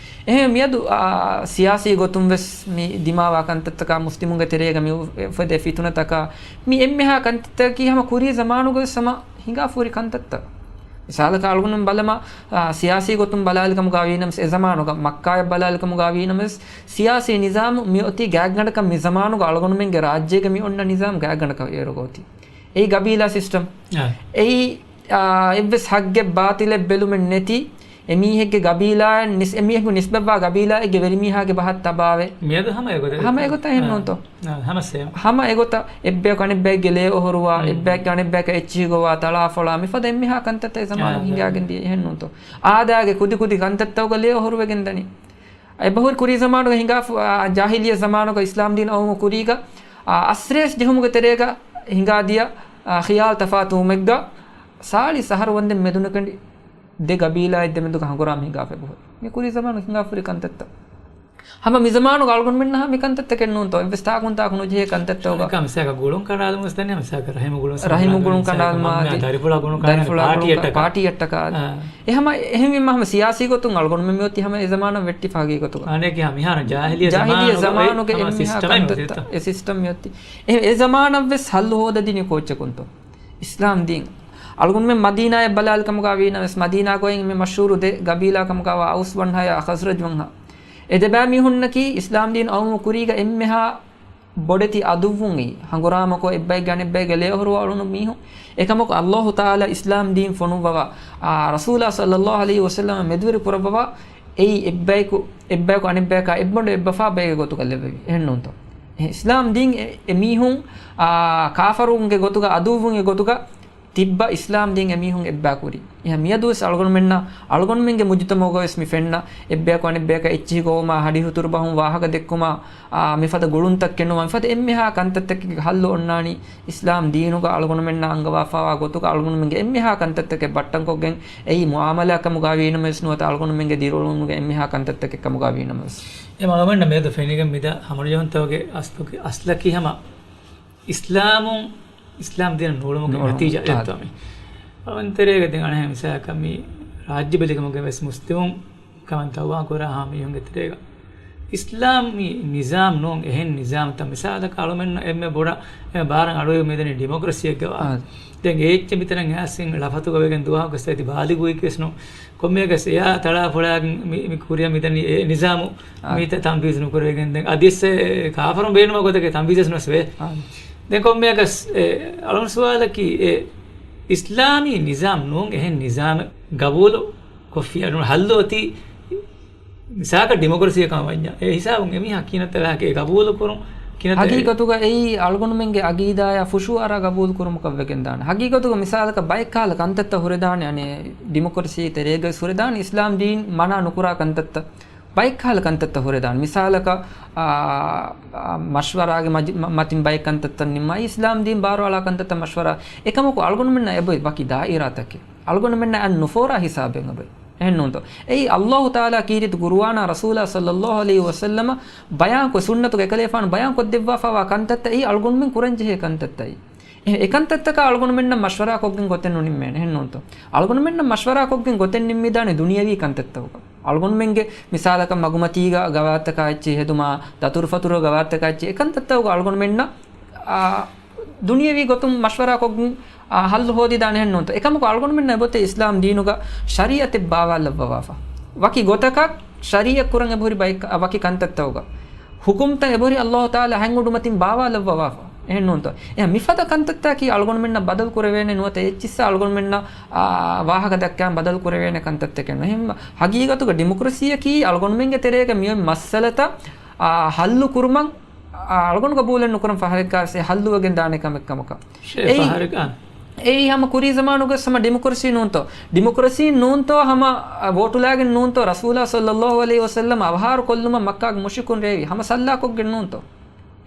އެހެން މިއަދު، އާ، ސިޔާސީ ގޮތުން ވެސް މި ދިމާވާ ކަންތައްތަކާ، މުސްލިމުންގެ ތެރޭގަ މި އުފެދޭ ފިތުނަތަކާ، މި އެންމެހާ ކަންތައްތަކީ ހަމަ ކުރީ ޒަމާނުގަވެސް ހަމަ ހިނގާފަ ހުރި ކަންތައްތައް. މިސާލަކަށް އަޅުގަނޑުމެން ބަލަމާ، އާ، ސިޔާސީ ގޮތުން ބަލާލިކަމުގަ ވީނަމަވެސް، އެ ޒަމާނުގަ މައްކާޔަށް ބަލާލިކަމުގަ ވީނަމަވެސް، ސިޔާސީ ނިޒާމު މި އޮތީ ގާތްގަނޑަކަށް މި ޒަމާނުގަ އަޅުގަނޑުމެންގެ ރާއްޖޭގަ މި އޮންނަ ނިޒާމް ގާތްގަނޑަކަށް އޭރުގަ އޮތީ. އެއީ ގަބީލާ ސިސްޓަމް. އާ. އެއީ، އާ، އެއްވެސް ހައްގެއް ބާތިލެއް ބެލުމެއް ނެތި، އެމީހެއްގެ ގަބީލާއަށް ނިސް-، އެމީހަކު ނިސްބަތްވާ ގަބީލާއެއްގެ ވެރިމީހާގެ ބަހަށް ތަބާވެ. މިއަދު ހަމަ އެގޮތަށް. ހަމަ އެގޮތަށް އެހެން ނޫންތޯ؟ އާ، ހަމަ ސޭމް. ހަމަ އެގޮތަށް އެއްބަޔަކު އަނެއްބަޔެއްގެ ލޭ އޮހޮރުވާ، އެއްބަޔަކު އަނެއްބަޔަކަށް އެއްޗިހި ގޮވާ، ތަޅާފޮޅާ، މިފަދަ އެންމެހާ ކަންތައްތައް އެ ޒަމާނު އާ، ހިނގާގެން ދިޔަ އެހެން ނޫންތޯ؟ އާދައިގެ ކުދި ކުދި ކަންތައްތަކުގަ ލޭ އޮހޮރުވެގެން ދަނީ. އެބަހުރި ކުރީ ޒަމާނުގަ ހިނގާފަ-، އާ، ޖާހިލިއްޔަ ޒަމާނުގަ އިސްލާމް ދީން އައުމު ކުރީގަ، އާ، އަސްރޭސް ޖެހުމުގެ ތެރޭގަ ހިނގާދިޔަ، އާ، ޚިޔާލު ތަފާތުވުމެއްގަ ސާޅީސް އަހަރު ވަންދެން މެދުނުކެނޑި ދެ ގަބީލާއެއް ދެމެދުގަ ހަނގުރާމަ ހިނގާފަ އެބަހުރި. މި ކުރީ ޒަމާނު ހިނގާފަހުރި ކަންތައްތައް. ހަމަ މި ޒަމާނުގަ އަޅުގަނޑުމެންނަށް ހަމަ މި ކަންތައްތަކެއް ނޫންތޯ. އެއްވެސް ތާކުން ތާކު ނުޖެހޭ ކަންތައްތަކުގަ. މިސާލަކަށް ގުޅުން ކަނޑާލުމުސް ދަންނަ މިސާލަކަށް ރަހީމު ގުޅުން ރަހީމު ގުޅުން ކަނޑާލުމާ މި ދަރިފުޅާ ގުޅުން ކަނޑާލުމާ ދަރިފުޅާ ޕާޓީ ގުޅުން ކަ-، އެއްޓަކާ. ޕާޓީ އެއްޓަކާ. އާ. އެ ހަމަ އެހެންވީމަ ހަމަ ސިޔާސީ ގޮތުން އަޅުގަނޑުމެން މިއޮތީ ހަމަ އެ ޒަމާނަށް ވެއްޓިފަ ހަގީގަތުގަ. އަނެކެ ހަމަ މިހާރު ޖާހިލިއްޔަ ޖާހިލިއްޔަ ޒަމާނުގެ ޒަމާނުގެ ހަމަ އެންމެހާ ސިސްޓަމެއް ކަންތައްތައް، މި އެ ސިސްޓަމް މިއޮތީ. އެ، އެ ޒަމާނަށްވެސް ހައްލު ހޯދަދިނީ ކޯއްޗަކުންތޯ؟ އިސްލާމް ދީން. އަޅުގަނޑުމެން މަދީނާއަށް ބަލާލި ކަމުގަ ވީނަމަވެސް، މަދީނާ ގޮތް މި މަޝްހޫރު ދެ ގަބީލާ ކަމުގަވާ އައުސް ވަންހާޔާ ޚަޒްރަޖް ވަންހާ. އެ ދެބައިމީހުންނަކީ އިސްލާމް ދީން އައުމު ކުރީގަ އެންމެހާ ބޮޑެތި އަދުއްވުން އެއީ، ހަނގުރާމަކޮށް އެއްބައެއްގެ އަނެއްބައެއްގެ ލޭ އޮހޮރުވާ އުޅުނު މީހުން. އެކަމަކު އައްލާހު ތަޢާލާ އިސްލާމް ދީން ފޮނުއްވަވާ، އާ، ރަސޫލާ ޞައްލައްލާހު ޢަލައިހި ވަސައްލަމަ މެދުވެރި ކުރައްވަވާ، އެއީ އެއްބަޔަކު، އެއްބަޔަކު އަނެއްބަޔަކާ އެއްބަނޑު އެއްބަފާ ބައެއްގެ ގޮތުގަ ލެއްވެވި. އެހެންނޫންތޯ؟ އެ އިސްލާމް ދީން އެ، އެ މީހުން، އާ، ކާފަރުންގެ ގޮތުގަ އަދުއްވުންގެ ގޮތުގަ ތިއްބަ އިސްލާމް ދީން އެމީހުން އެއްބައި ކުރި. އެހެން މިއަދުވެސް އަޅުގަނޑުމެންނަށް، އަޅުގަނޑުމެންގެ މުޖުތަމަޢުގަވެސް މި ފެންނަ އެއްބަޔަކު އަނެއްބަޔަކަށް އެއްޗިހި ގޮވުމާ، ހަޑިހުތުރު ބަހުން ވާހަކަ ދެއްކުމާ، އާ، މިފަދަ ގުޅުންތައް ކެނޑުމާ، މިފަދަ އެންމެހާ ކަންތައްތަކެއްގެ ހައްލު އޮންނާނީ އިސްލާމް ދީނުގަ އަޅުގަނޑުމެންނަށް އަންގަވާފަވާ ގޮތުގަ އަޅުގަނޑުމެންގެ އެންމެހާ ކަންތައްތަކެއް ބައްޓަންކޮށްގެން އެއީ މުޢާމަލާ ކަމުގަ ވީނަމަވެސް ނުވަތަ އަޅުގަނޑުމެންގެ ދިރިއުޅުމުގެ އެންމެހާ ކަންތައްތަކެއް ކަމުގަ ވީނަމަވެސް. އެ އަޅުގަނޑަށް މިއަދު ފެނިގެން މިދާ ހަމަނުޖެހުންތަކުގެ އަސްލުގެ، އަސްލަކީ ހަމަ އިސްލާމުން، އިސްލާމް ދީނަށް ނޫޅުމުގެ ނޫޅުމު. ނަތީޖާ އާ. އެއްތޯ މި. އަވަން ތެރޭގަ ދެން އަނެއް މިސާލަކަށް މި ރާއްޖެ ބެލިކަމުގަ ވެސް މުސްލިމުން ކަމަށް ދަޢުވާ ކުރާ ހާ މީހުންގެ ތެރޭގަ އިސްލާމީ ނިޒާމް ނޫން، އެހެން ނިޒާމްތައް. މިސާލަކަށް އަޅުމެންނަށް އެންމެ ބޮޑަށް އެންމެ ބާރަށް އަޑުއިވުން މިދަނީ ޑިމޮކްރަސީއެއްގަ ވާ. އާ. ދެން އޭއްޗެއް މިތަނަށް އައިސް ލަފަތުގަ ވެގެން ދުވަހަކުވެސް އަދި ބާލިޣުވެއްވެސް ނޫން. ކޮންމެއަކަސް އެއާ ތަޅާފޮޅާގެން މި، މި ކުރިއަށް މިދަނީ އެ ނިޒާމު އާ. މީތަ ތަންފީޒު ނުކުރެވިގެން ދެން އަދިސް ކާފަރުން ބޭނުމަށް ގޮތަކަށް ތަންފީޒެއް ނުވެސް ވޭ. އާ. ދެން ކޮންމެއަކަސް އެ އަޅުން ސުވާލަކީ އެ އިސްލާމީ ނިޒާމް ނޫން އެހެން ނިޒާމެއް ގަބޫލު ކޮށްފި އަޑު ހައްލު އޮތީ މިސާލަކަށް ޑިމޮކްރަސީއަކަށް ވަންޏާ. އެ ހިސާބުން އެމީހާ ކިނަތަވާކެ ގަބޫލު ކުރުން ކިނަތަ ހަގީގަތުގަ އެއީ އަޅުގަނޑުމެންގެ އަގީދާޔާ ފުށުއަރާ ގަބޫލު ކުރުމަކަށް ވެގެން ދާނެ. ހަގީގަތުގަ މިސާލަކަށް ބައެއްކަހަލަ ކަންތައްތައް ހުރެދާނެ އަނެއް ޑިމޮކްރަސީ ތެރޭގައި ހުރެދާނެ އިސްލާމް ދީން މަނާ ނުކުރާ ކަންތައްތައް. ބައެއްކަހަލަ ކަންތައްތައް ހުރެދާނެ. މިސާލަކަށް، އާ، އާ، މަޝްވަރާގެ މަޖި-، މަ-، މަތިން ބައެއް ކަންތައްތައް ނިންމާ، އިސްލާމް ދީން ބާރުއަޅާ ކަންތައްތައް މަޝްވަރާ. އެކަމަކު އަޅުގަނޑުމެންނަށް އެބޮތް ވަކި ދާއިރާތަކެއް. އަޅުގަނޑުމެންނަށް އަން ނުފޯރާ ހިސާބެއް އެބޮތް. އެހެންނޫންތޯ؟ އެއީ އައްލާހު ތަޢާލާ ކީރިތި ޤުރުއާނާ ރަސޫލާ ޞައްލައްލާހު ޢަލައިހި ވަސައްލަމަ ބަޔާންކޮށް، ސުންނަތުގެ އެކަލޭފާނު ބަޔާންކޮށްދެއްވާފަވާ ކަންތައްތައް އެއީ އަޅުގަނޑުމެން ކުރަންޖެހޭ ކަންތައްތައް. އެ، އެކަންތައްތަކާ އަޅުގަނޑުމެންނަށް މަޝްވަރާކޮށްގެން ގޮތެއް ނުނިންމޭނެ. އެހެންނޫންތޯ؟ އަޅުގަނޑުމެންނަށް މަޝްވަރާކޮށްގެން ގޮތެއް ނިންމިދާނެ ދުނިޔަވީ ކަންތައްތަކުގަ. އަޅުގަނޑުމެންގެ މިސާލަކަށް މަގުމަތީގަ ގަވާއިދުތަކާ އެއްޗެއް ހެދުމާ، ދަތުރުފަތުރު ގަވާއިދުތަކާ އެއްޗެއް، އެކަންތައްތަކުގަ އަޅުގަނޑުމެންނަށް، އާ، ދުނިޔަވީ ގޮތުން މަޝްވަރާކޮށްގެން، އާ، ހައްލު ހޯދިދާނެ އެހެންނޫންތޯ؟ އެކަމަކު އަޅުގަނޑުމެންނަށް އެބޮތެ އިސްލާމް ދީނުގަ ޝަރީޢަތެއް ބާވާލައްވަވާފަ. ވަކި ގޮތަކަށް ޝަރީޢަތް ކުރަން އެބަހުރި ބައެއް، އަ، ވަކި ކަންތައްތަކުގަ. ޙުކުމްތައް އެބަހުރި އައްލާހު ތަޢާލާ ހަތް އުޑުމަތިން ބާވާލައްވަވާފަ. އެހެންނޫންތޯ؟ އެހެން މިފަދަ ކަންތައްތަކީ އަޅުގަނޑުމެންނަށް ބަދަލު ކުރެވޭނެ ނުވަތަ އެއްޗިއްސާ އަޅުގަނޑުމެންނަށް، އާ، ވާހަކަ ދައްކާން ބަދަލު ކުރެވޭނެ ކަންތައްތަކެއް ނޫން. ހަގީގަތުގަ ޑިމޮކްރަސީއަކީ އަޅުގަނޑުމެންގެ ތެރޭގަ މިއޮތް މައްސަލަތައް، އާ، ހައްލު ކުރުމަށް އާ، އަޅުގަނޑު ގަބޫލެއް ނުކުރަން ފަހަރެއްގަ އެ ހައްލުވެގެން ދާނެ ކަމެއް ކަމަކަށް. އެއީ، ފަހަރެއްގަ. އެއީ ހަމަ ކުރީ ޒަމާނުގަ ހަމަ ޑިމޮކްރަސީ ނޫންތޯ؟ ޑިމޮކްރަސީ ނޫންތޯ ހަމަ، އަ، ވޯޓުލާގެން ނޫންތޯ ރަސޫލާ ޞައްލައްލާހު ޢަލައިހި ވަސައްލަމަ އަވަހާރު ކޮށްލުމަށް މައްކާގެ މުޝްރިކުން ރޭވި؟ ހަމަ ސައްލާކޮށްގެން ނޫންތޯ؟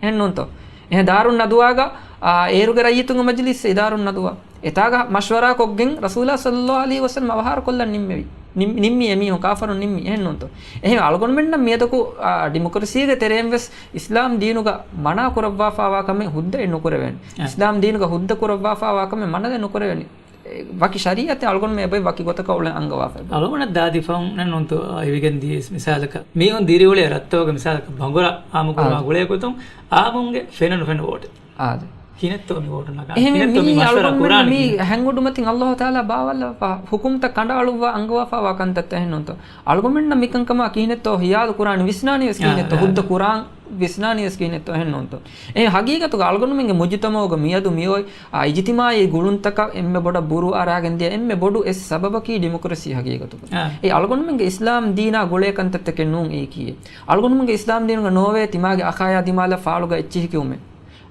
އެހެން ނޫންތޯ؟ އެހެން ދާރުން ނަދުވާގަ، އާ، އޭރުގެ ރައްޔިތުންގެ މަޖިލިސް އެ ދާރުން ނަދުވާ. އެތާގަ މަޝްވަރާ ކޮށްގެން ރަސޫލާ ޞައްލައްލާހު ޢަލައިހި ވަސައްލަމަ އަވަހާރު ކޮށްލަން ނިންމެވި. ނިން-، ނިންމި އެމީހުން ކާފަރުން ނިންމި. އެހެން ނޫންތޯ؟ އެހެން އަޅުގަނޑުމެންނަށް މިއަދަކު، އާ، ޑިމޮކްރަސީގެ ތެރެއިން ވެސް އިސްލާމް ދީނުގަ މަނާ ކުރައްވާފާވާ ކަމެއް ހުއްދައެއް ނުކުރެވޭނެ. އެ. އިސްލާމް ދީނުގަ ހުއްދަ ކުރައްވާފާވާ ކަމެއް މަނަލެއް ނުކުރެވޭނެ. އެ، ވަކި ޝަރީއަތެއް އަޅުގަނޑުމެން އެބައި ވަކި ގޮތަކަށް އުޅެން އަންގަވާފަ. އަޅުގަނޑަށް ދާދި ފަހުން ނޫންތޯ އިވިގެން ދިޔަ މިސާލަކަށް. މީހުން ދިރިއުޅޭ ރަށްތަކުގެ މިސާލަކަށް ބަނގުރަ އާއްމުކުރުމާ އާ. ގުޅޭ ގޮތުން އާއްމުންގެ ފެނެން ނުފެން ވޯޓެއް. އާދެ. ކިހިނެއްތޯ މި ވޯޓު ނަގާނީ؟ އެހެންވެ، ކިހިނެއްތޯ މި މި މަޝްވަރާ އަޅުގަނޑުމެން ކުރާނީ؟ މި ހަތް އުޑުމަތިން އައްލާހު ތަޢާލާ ބާވާލައްވާ ޙުކުމްތައް ކަނޑައަޅުއްވާ އަންގަވާފާވާ ކަންތައްތައް އެހެން ނޫންތޯ؟ އަޅުގަނޑުމެންނަށް މިކަންކަމާ ކިހިނެއްތޯ ހިޔާލު ކުރާނީ ވިސްނާނީ ވެސް އާ، ކިހިނެއްތޯ؟ އާ. ހުއްދަ ކުރާން ވިސްނާނީ ވެސް ކިހިނެއްތޯ؟ އެހެން ނޫންތޯ؟ އެހެން ހަގީގަތުގަ އަޅުގަނޑުމެންގެ މުޖުތަމަޢުގަ މިއަދު މިއޮތް، އާ، އިޖްތިމާޢީ ގުޅުންތަކަށް އެންމެ ބޮޑަށް ބުރޫ އަރާގެން ދިޔަ އެންމެ ބޮޑު އެއް ސަބަބަކީ ޑިމޮކްރަސީ ހަގީގަތުގަ. އާ. އެ އަޅުގަނޑުމެންގެ އިސްލާމް ދީނާ ގުޅޭ ކަންތައްތަކެއް ނޫން އެއީކީއެއް. އަޅުގަނޑުމެންގެ އިސްލާމް ދީނުގަ ނޯވޭ ތިމާގެ އަޚާޔާ ދިމާލަށް ފާޅުގަ އެއްޗިހި ކިޔުމެއް.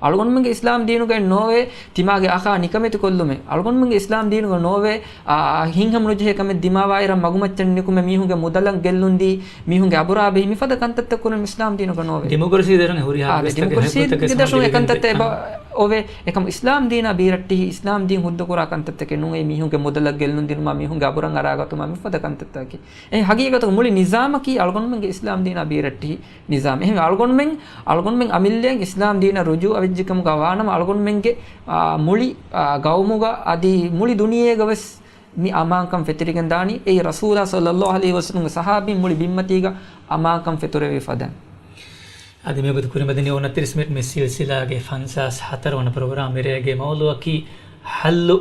އަޅުގަނޑުމެންގެ އިސްލާމް ދީނުގައި ނޯވޭ ތިމާގެ އަޚާ ނިކަމެތި ކޮށްލުމެއް. އަޅުގަނޑުމެންގެ އިސްލާމް ދީނުގަ ނޯވޭ، އާ، ހިތްހަމަ ނުޖެހޭ ކަމެއް ދިމާވާއިރަށް މަގުމައްޗަށް ނިކުމެ މީހުންގެ މުދަލަށް ގެއްލުންދީ، މީހުންގެ އަބުރާ ބެހި މިފަދަ ކަންތައްތައް ކުރުން އިސްލާމް ދީނުގަ ނޯވޭ. ޑިމޮކްރަސީ ދަށުން ހުރިހާ އާ، ގޮތްތަކެއް ޑިމޮކްރަސީ ހެއްގޮތަކެއް ދަށުން އެ ކަންތައްތައް އެބަ އޮވޭ. އެކަމު އިސްލާމް ދީނާ ބީރައްޓިހި އިސްލާމް ދީން ހުއްދަކުރާ ކަންތައްތަކެއް ނޫން. އެއީ މީހުންގެ މުދަލަށް ގެއްލުން ދިނުމާ، މީހުންގެ އަބުރަށް އަރާގަތުމާ، މިފަދަ ކަންތައްތަކަކީ. އެ ހަގީގަތުގަ މުޅި ނިޒާމަކީ އަޅުގަނޑުމެންގެ އިސްލާމް ދީނާ ބީރައްޓިހި ނިޒާމް. އެހެން އަޅުގަނޑުމެން، އަޅުގަނޑުމެން އަމިއްލައަށް އިސްލާމް ދީނަށް ރުޖޫޢަ ވެއްޖެކަމުގަ ވާނަމަ، އަޅުގަނޑުމެންގެ، އާ، މުޅި، އާ، ގައުމުގަ އަދި މުޅި ދުނިޔޭގަ ވެސް މި އަމާންކަން ފެތުރިގެން ދާނީ. އެއީ ރަސޫލާ ޞައްލައްލާހު ޢަލައިހި ވަސައްލަމްގެ ޞަޙާބީން މުޅި ބިންމަތީގަ އަމާންކަން ފެތުރެވި ފަދައިން. އަދި މިވަގުތު ކުރިމަދެނީ އުނަތިރީސް މިނިޓް މި ސިލްސިލާގެ ފަންސާސް ހަތަރު ވަނަ ޕްރޮގްރާމް މިރޭގެ މައުޟޫޢަކީ ޙައްލު.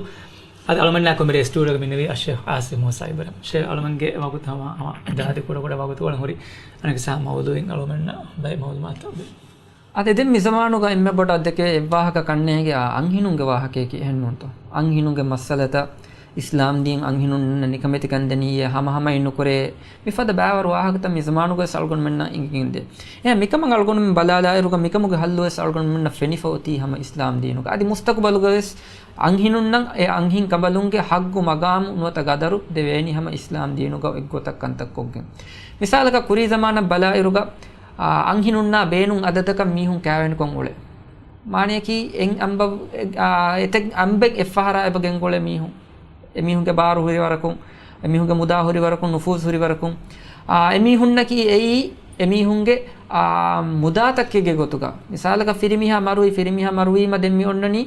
އަދި އަޅުމެންނާ ކޮށް މިރޭ ސްޓޫޑިއޯގަ މިންނެވީ އައްޝޭޚް އާސިފް މޫސާ އިބްރާހިމް. ޝޭޚް އަޅުމެންގެ ވަގުތު ހަމަ، ހަމަ ދާދި ކުޑަ ކުޑަ ވަގުތުކޮޅުން ހުރި އަނެއްކާ މައުޟޫޢެއް އަޅުމެންނަށް ބައެއް މައުލޫމާތު އޮވޭ. އަދި ދެން މި ޒަމާނުގަ އެންމެ ބޮޑަށް ދެކޭ އެއްވާހަކަ ކަންނޭނގެ އާ އަންހިނުންގެ ވާހަކަޔަކީ އެހެންނޫންތޯ؟ އަންހިނުންގެ މައްސަލަތައް އިސްލާމް ދީން އަންހިނުންނަށް ނިކަމެތިކަން ދެނީއޭ، ހަމަހަމައިން ނުކުރޭ، މިފަދަ ބައިވަރު ވާހަކަތައް މި ޒަމާނުގަވެސް އަޅުގަނޑުމެންނަށް އެނގިގެންދޭ. އެހެން މިކަމަށް އަޅުގަނޑުމެން ބަލާލާއިރުގަ މިކަމުގެ ހައްލުވެސް އަޅުގަނޑުމެންނަށް ފެނިފަ އޮތީ ހަމަ އިސްލާމް ދީނުގަ. އަދި މުސްތަޤުބަލުގަވެސް އަންހިނުންނަށް އެ އަންހެން ކަނބަލުންގެ ހައްގު މަގާމު ނުވަތަ ގަދަރު ދެވޭނީ ހަމަ އިސްލާމް ދީނުގަ އެއްގޮތަށް ކަންތައް ކޮށްގެން. މިސާލަކަށް ކުރީ ޒަމާނަށް ބަލާއިރުގަ، އާ، އަންހިނުންނާ ބޭނުން އަދަދަކަށް މީހުން ކާވެނިކޮށް އުޅޭ. މާނަޔަކީ އެއް އަނބަ-، އެ-، އާ، އެތެއް އަނބެއް އެއްފަހަރާ އެބަ ގެންގުޅޭ މީހުން. އެމީހުންގެ ބާރު ހުރި ވަރަކުން، އެމީހުންގެ މުދާ ހުރި ވަރަކުން، ނުފޫޒު ހުރި ވަރަކުން، އާ، އެމީހުންނަކީ އެއީ އެމީހުންގެ، އާ، މުދާތަކެއްގެ ގޮތުގަ. މިސާލަކަށް ފިރިމީހާ މަރުވީ، ފިރިމީހާ މަރުވީމަ ދެން މި އޮންނަނީ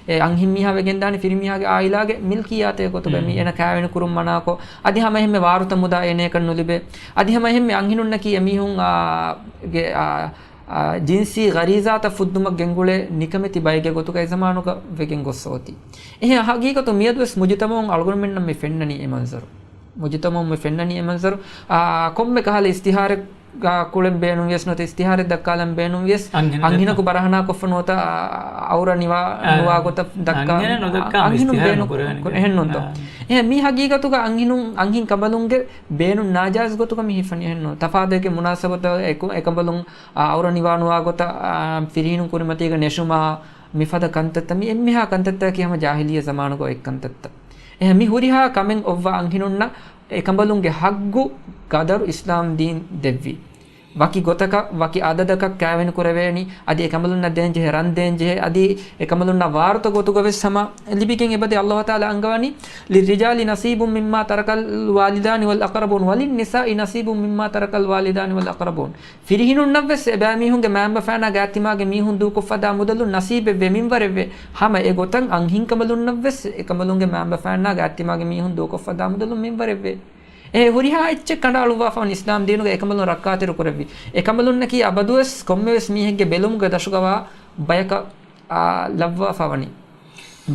އެ އަންހެންމީހާ ވެގެންދާނީ ފިރިމީހާގެ އާއިލާގެ މިލްކިއްޔާތެއްގެ ގޮތުގަ. މި އޭނަ ކާވެނި ކުރުން މަނާކޮށް، އަދި ހަމައެހެންމެ ވާރުތަ މުދާ އޭނަޔަކަށް ނުލިބޭ. އަދި ހަމައެހެންމެ އަންހެނުންނަކީ އެމީހުން، އާ، ގެ، އާ، އާ، ޖިންސީ ޣަރީޒާތައް ފުއްދުމަށް ގެންގުޅޭ ނިކަމެތި ބައެއްގެ ގޮތުގަ އެ ޒަމާނުގަ ވެގެން ގޮއްސަ އޮތީ. އެހެން ހަގީގަތު މިއަދުވެސް މުޖުތަމަޢުން އަޅުގަނޑުމެންނަށް މި ފެންނަނީ އެ މަންޒަރު. މުޖުތަމަޢުން މި ފެންނަނީ އެ މަންޒަރު. އާ، ކޮންމެ ކަހަލަ އިސްތިހާރެއް ގާ ކުޅެން ބޭނުންވިޔަސް ނުވަތަ އިސްތިހާރެއް ދައްކާލަން ބޭނުންވިޔަސް، އަންހެނަކު އަންހެނަކު ބަރަހަނާކޮށްފަ ނުވަތަ، އާ، އައުރަ ނިވާ، އާ، ނުވާ ގޮތަށް ދައްކާ، އަންހެނެއް ނުދައްކާ އަންހެނުން އިސްތިހާރެއް ބޭނުން ނުކުރެވޭނެ. އެހެންނޫންތޯ؟ އާ. އެހެން މީ ހަގީގަތުގަ އަންހެނުން، އަންހެން ކަނބަލުންގެ ބޭނުން ނާޖާއިޒް ގޮތުގަ މި ހިފަނީ އެހެންނޫން. ތަފާތު އެކި މުނާސަބަތަށް އެކު-، އެކަނބަލުން، އާ، އައުރަ ނިވާ ނުވާ ގޮތަށް، އާ، ފިރިހެނުން ކުރިމަތީގަ ނެށުމާ، މިފަދަ ކަންތައްތައް، މި އެންމެހާ ކަންތައްތަކަކީ ހަމަ ޖާހިލިއްޔަ ޒަމާނުގަ އޮތް ކަންތައްތައް. އެހެން މި ހުރިހާ ކަމެއް އޮއްވާ އަންހެނުންނަށް އެކަނބަލުންގެ ހައްގު ގަދަރު އިސްލާމް ދީން ދެއްވި. ވަކި ގޮތަކަށް، ވަކި އަދަދަކަށް ކާވެނި ކުރެވޭނީ، އަދި އެކަނބަލުންނަށް ދޭންޖެހޭ ރަން ދޭންޖެހޭ، އަދި އެކަނބަލުންނަށް ވާރުތަ ގޮތުގަ ވެސް ހަމަ ލިބިގެން އެބަދޭ. ﷲ ތަޢާލާ އަންގަވަނީ، "لِلرِّجَالِ نَصِيبٌ مِّمَّا تَرَكَ الْوَالِدَانِ وَالْأَقْرَبُونَ، وَلِلنِّسَاءِ نَصِيبٌ مِّمَّا تَرَكَ الْوَالِدَانِ وَالْأَقْرَبُونَ." ފިރިހެނުންނަށްވެސް އެބައިމީހުންގެ މައިންބަފައިންނާ ގާތްތިމާގެ މީހުން ދޫކޮށްފަ ދާ މުދަލުން ނަސީބެއްވޭ، މިންވަރެއްވޭ. ހަމަ އެގޮތަށް އަންހެންކަނބަލުންނަށްވެސް އެކަނބަލުންގެ މައިންބަފައިންނާ ގާތްތިމާގެ މީހުން ދޫކޮށްފަ ދާ މުދަލުން މިންވަރެއްވޭ. އެ ހުރިހާ އެއްޗެއް ކަނޑައަޅުއްވާފަވަން އިސްލާމް ދީނުގަ އެކަނބަލުން ރައްކާތެރި ކުރެއްވި. އެކަނބަލުންނަކީ އަބަދުވެސް ކޮންމެވެސް މީހެއްގެ ބެލުމުގެ ދަށުގަވާ ބަޔަކަށް، އާ، ލައްވާފަވަނީ.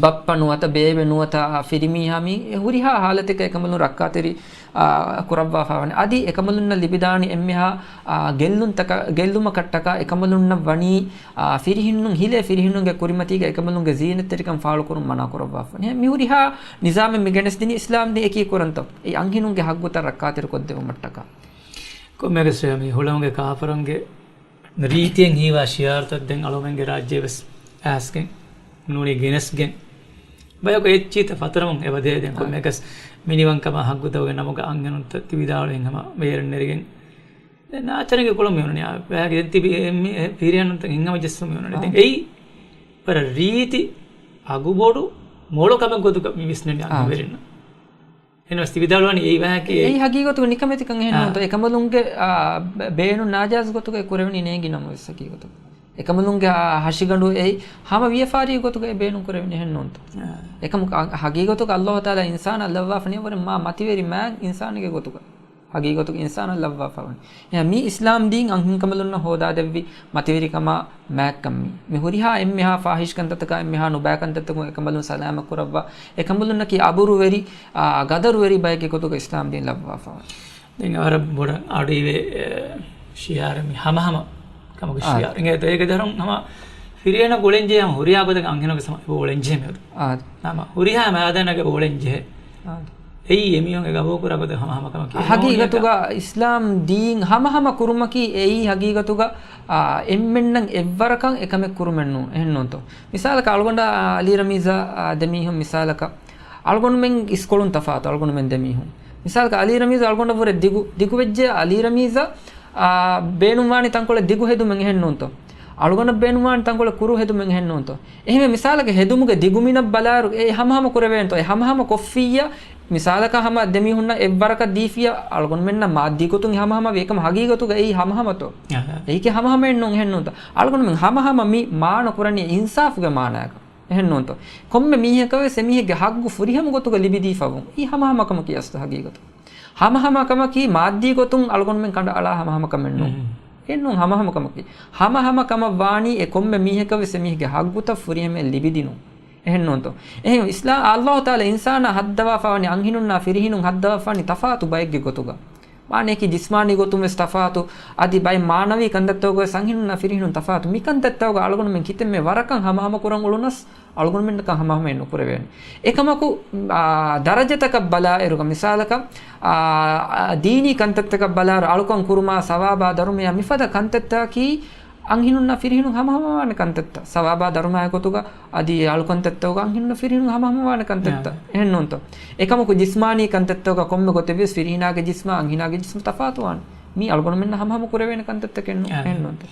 ބައްޕަ ނުވަތަ ބޭބެ ނުވަތަ ފިރިމީހާ މީ ހުރިހާ ހާލަތެއްގަ އެކަނބަލުން ރައްކާތެރި، އާ، ކުރައްވާފަވަނީ. އަދި އެކަނބަލުންނަށް ލިބިދާނީ އެންމެހާ، އާ، ގެއްލުންތަކަ-، ގެއްލުމަކަށްޓަކާ އެކަނބަލުންނަށް ވަނީ، އާ، ފިރިހެނުން ހިލޭ ފިރިހެނުންގެ ކުރިމަތީގަ އެކަނބަލުންގެ ޒީނަތްތެރިކަން ފާޅުކުރުން މަނާކުރައްވާފަ. މި ހުރިހާ ނިޒާމެއް މި ގެނެސްދިނީ އިސްލާމް ދީން އެކީ ކުރަންތޯ؟ އެ އަންހެނުންގެ ހައްގުތައް ރައްކާތެރިކޮށްދެވުމަށްޓަކާ. ކޮންމެއަކަސް މި ހުޅަނގުގެ ކާފަރުންގެ ރީތިއެއް ހީވާ ޝިއާރުތައް ދެން އަޅުމެންގެ ރާއްޖެ ވެސް އައިސްގެން ނޫނީ ގެނެސްގެން ބަޔަކު އެއްޗިތައް ފަތުރަމުން އެބަދޭ. ދެން ކޮންމެއަކަސް މިނިވަންކަމާ ހައްގުތަކުގެ ނަމުގަ އަންހެނުންތައް ތި ވިދާޅުވިން ހަމަ ބޭރަށް ނެރިގެން ދެން ނާޗަރެންގެ ކޮޅުން މި އޮންނަނީ. އާ، ވައިގެ ދެން ތިބި އެ މި އެ ފިރިހެނުންތައް ހިނގަމަޖެއްސުން މި އޮންނަނީ. ދެން އާ. އެއީ ވަރަށް ރީތި އަގުބޮޑު މޮޅު ކަމެއް ގޮތުގަ މި ވިސްނަނީ އާ. އަންހެންވެރިންނަށް. އެހެނަސް ތި ވިދާޅުވަނީ އެއީ ވާހަކައެއް. އެއީ ހަގީގަތުގަ ނިކަމެތިކަން އެހެން އާ. ނޫންތޯ؟ އެކަނބަލުންގެ، އާ، ބޭނުން ނާޖާއިޒް ގޮތުގައި ކުރެވެނީ ނޭނގި ނަމަވެސް ހަގީގަތުގަ. އެކަނބަލުންގެ، އާ، ހަށިގަނޑު އެއީ ހަމަ ވިޔަފާރީ ގޮތުގައި ބޭނުން ކުރެވެނީ އެހެން ނޫންތޯ؟ އާ. އެކަމު ހަ-، ހަގީގަތުގަ ﷲ ތަޢާލާ އިންސާނާ ލައްވާފަ ނިޔަވަރެއް މާ މަތިވެރި މާތް އިންސާނެއްގެ ގޮތުގަ. ހަގީގަތުގަ އިންސާނާ ލައްވާފަވަނީ. އެހެން މީ އިސްލާމް ދީން އަންހެންކަނބަލުންނަށް ހޯދާދެއްވި މަތިވެރިކަމާ މާތްކަން މީ. މި ހުރިހާ އެންމެހާ ފާހިޝް ކަންތައްތަކާ، އެންމެހާ ނުބައި ކަންތައްތަކުން އެކަނބަލުން ސަލާމަތް ކުރައްވާ، އެކަނބަލުންނަކީ އަބުރުވެރި، އާ، ގަދަރުވެރި ބައެއްގެ ގޮތުގަ އިސްލާމް ދީން ލައްވާފަވަނީ. ދެން ވަރަށް ބޮޑަށް އަޑުއިވޭ، އެ، ޝިއާރެއް މި ހަމަހަމަ ކަމުގެ އާ. ޝިއާރު. އިނގޭތޯ އޭގެ ދަރުން ހަމަ ފިރިހެނަކު އުޅެންޖެހޭ ހަމަ ހުރިހާ ގޮތަކަށް އަންހެނަކު ސަމަ އެބަ އުޅެންޖެހޭ މިއޮތު. އާ. ހަމަ ހުރިހާ މައިދާނަކަށް އެބަ އުޅެންޖެހޭ. އާ. އެއީ އެމީހުން ގަބޫލުކުރާ ގޮތަށް ހަމަހަމަ ކަމަކީ. ހަގީގަތުގަ އިސްލާމް ދީން ހަމަހަމަ ކުރުމަކީ އެއީ ހަގީގަތުގަ، އާ، އެންމެންނަށް އެއްވަރަކަށް އެކަމެއް ކުރުމެއް ނޫން. އެހެން ނޫންތޯ؟ މިސާލަކަށް އަޅުގަނޑާ އަލީ ރަމީޒާ، އާ، ދެމީހުން މިސާލަކަށް އަޅުގަނޑުމެން އިސްކޮޅުން ތަފާތު އަޅުގަނޑުމެން ދެމީހުން. މިސާލަކަށް އަލީ ރަމީޒާ އަޅުގަނޑަށްވުރެ ދިގު، ދިގުވެއްޖެ އަލީ ރަމީޒާ، އާ، ބޭނުންވާނީ ތަންކޮޅެއް ދިގު ހެދުމެއް އެހެން ނޫންތޯ؟ އަޅުގަނޑަށް ބޭނުންވާނެ ތަންކޮޅެއް ކުރު ހެދުމެއް އެހެން ނޫންތޯ؟ އެހެންވެ މިސާލަކަށް ހެދުމުގެ ދިގުމިނަށް ބަލާއިރު އެ ހަމަހަމަ ކުރެވޭނެތޯ؟ އެ ހަމަހަމަ ކޮށްފިއްޔާ، މިސާލަކަށް ހަމަ ދެމީހުންނަށް އެއްވަރަކަށް ދީފިއްޔާ، އަޅުގަނޑުމެންނަށް މާއްދީ ގޮތުން އެ ހަމަހަމަ ވީ. އެކަމަކު ހަގީގަތުގަ އެއީ ހަމަހަމަތޯ؟ އަހަ. އެއީކީ ހަމަހަމައެއް ނޫން އެހެން ނޫންތޯ؟ އަޅުގަނޑުމެން ހަމަހަމަ މި މާނަ ކުރަނީ އިންސާފުގެ މާނަޔަކަށް. އެހެން ނޫންތޯ؟ ކޮންމެ މީހަކަށް ވެސް އެމީހެއްގެ ހައްގު ފުރިހަމަ ގޮތުގަ ލިބިދީފަވުން. އެއީ ހަމަހަމަކަމަކީ އަސްލު ހަގީގަތު. ހަމަހަމަކަމަކީ މާއްދީ ގޮތުން އަޅުގަނޑުމެން ކަނޑައަޅާ ހަމަހަމަކަމެއް ނޫން. އެއް ނޫން ހަމަހަމަކަމަކީ. ހަމަހަމަކަމަށް ވާނީ އެ ކޮންމެ މީހަކަށް ވެސް އެމީހެއްގެ ހައްގުތައް ފުރިހަމަޔަށް ލިބިދިނުން. އެހެން ނޫންތޯ؟ އެހެން އިސްލާ-، އައްލާހު ތަޢާލާ އިންސާނާ ހައްދަވާފަވަނީ އަންހެނުންނާ ފިރިހެނުން ހައްދަވާފަވަނީ ތަފާތު ބައެއްގެ ގޮތުގަ. މާނަޔަކީ ޖިސްމާނީ ގޮތުން ވެސް ތަފާތު، އަދި ބައެއް މާނަވީ ކަންތައްތަކުގަ ވެސް އަންހެނުންނާ ފިރިހެނުން ތަފާތު. މި ކަންތައްތަކުގަ އަޅުގަނޑުމެން ކިތަންމެ ވަރަކަށް ހަމަހަމަ ކުރަން އުޅުނަސް، އަޅުގަނޑުމެންނަކަށް ހަމަހަމައެއް ނުކުރެވޭނެ. އެކަމަކު، އާ، ދަރަޖަތަކަށް ބަލާއިރުގަ މިސާލަކަށް، އާ، ދީނީ ކަންތައްތަކަށް ބަލާއިރު އަޅުކަން ކުރުމާ، ސަވާބާ، ދަރުމަޔާ މިފަދަ ކަންތައްތަކަކީ އަންހެނުންނާ ފިރިހެނުން ހަމަހަމަވާނެ ކަންތައްތައް. ސަވާބާ ދަރުމައާ ގޮތުގަ އަދި އަޅުކަންތައްތަކުގަ އަންހެނުންނާ ފިރިހެނުން ހަމަހަމަވާނެ ކަންތައްތައް. އެހެން ނޫންތޯ؟ އެކަމަކު ޖިސްމާނީ ކަންތައްތަކުގަ ކޮންމެ ގޮތެއްވިޔަސް ފިރިހެނާގެ ޖިސްމާ އަންހެނާގެ ޖިސްމު ތަފާތުވާނެ. މީ އަޅުގަނޑުމެންނަށް ހަމަހަމަ ކުރެވޭނެ ކަންތައްތަކެއް ނޫން. އެހެން ނޫންތޯ؟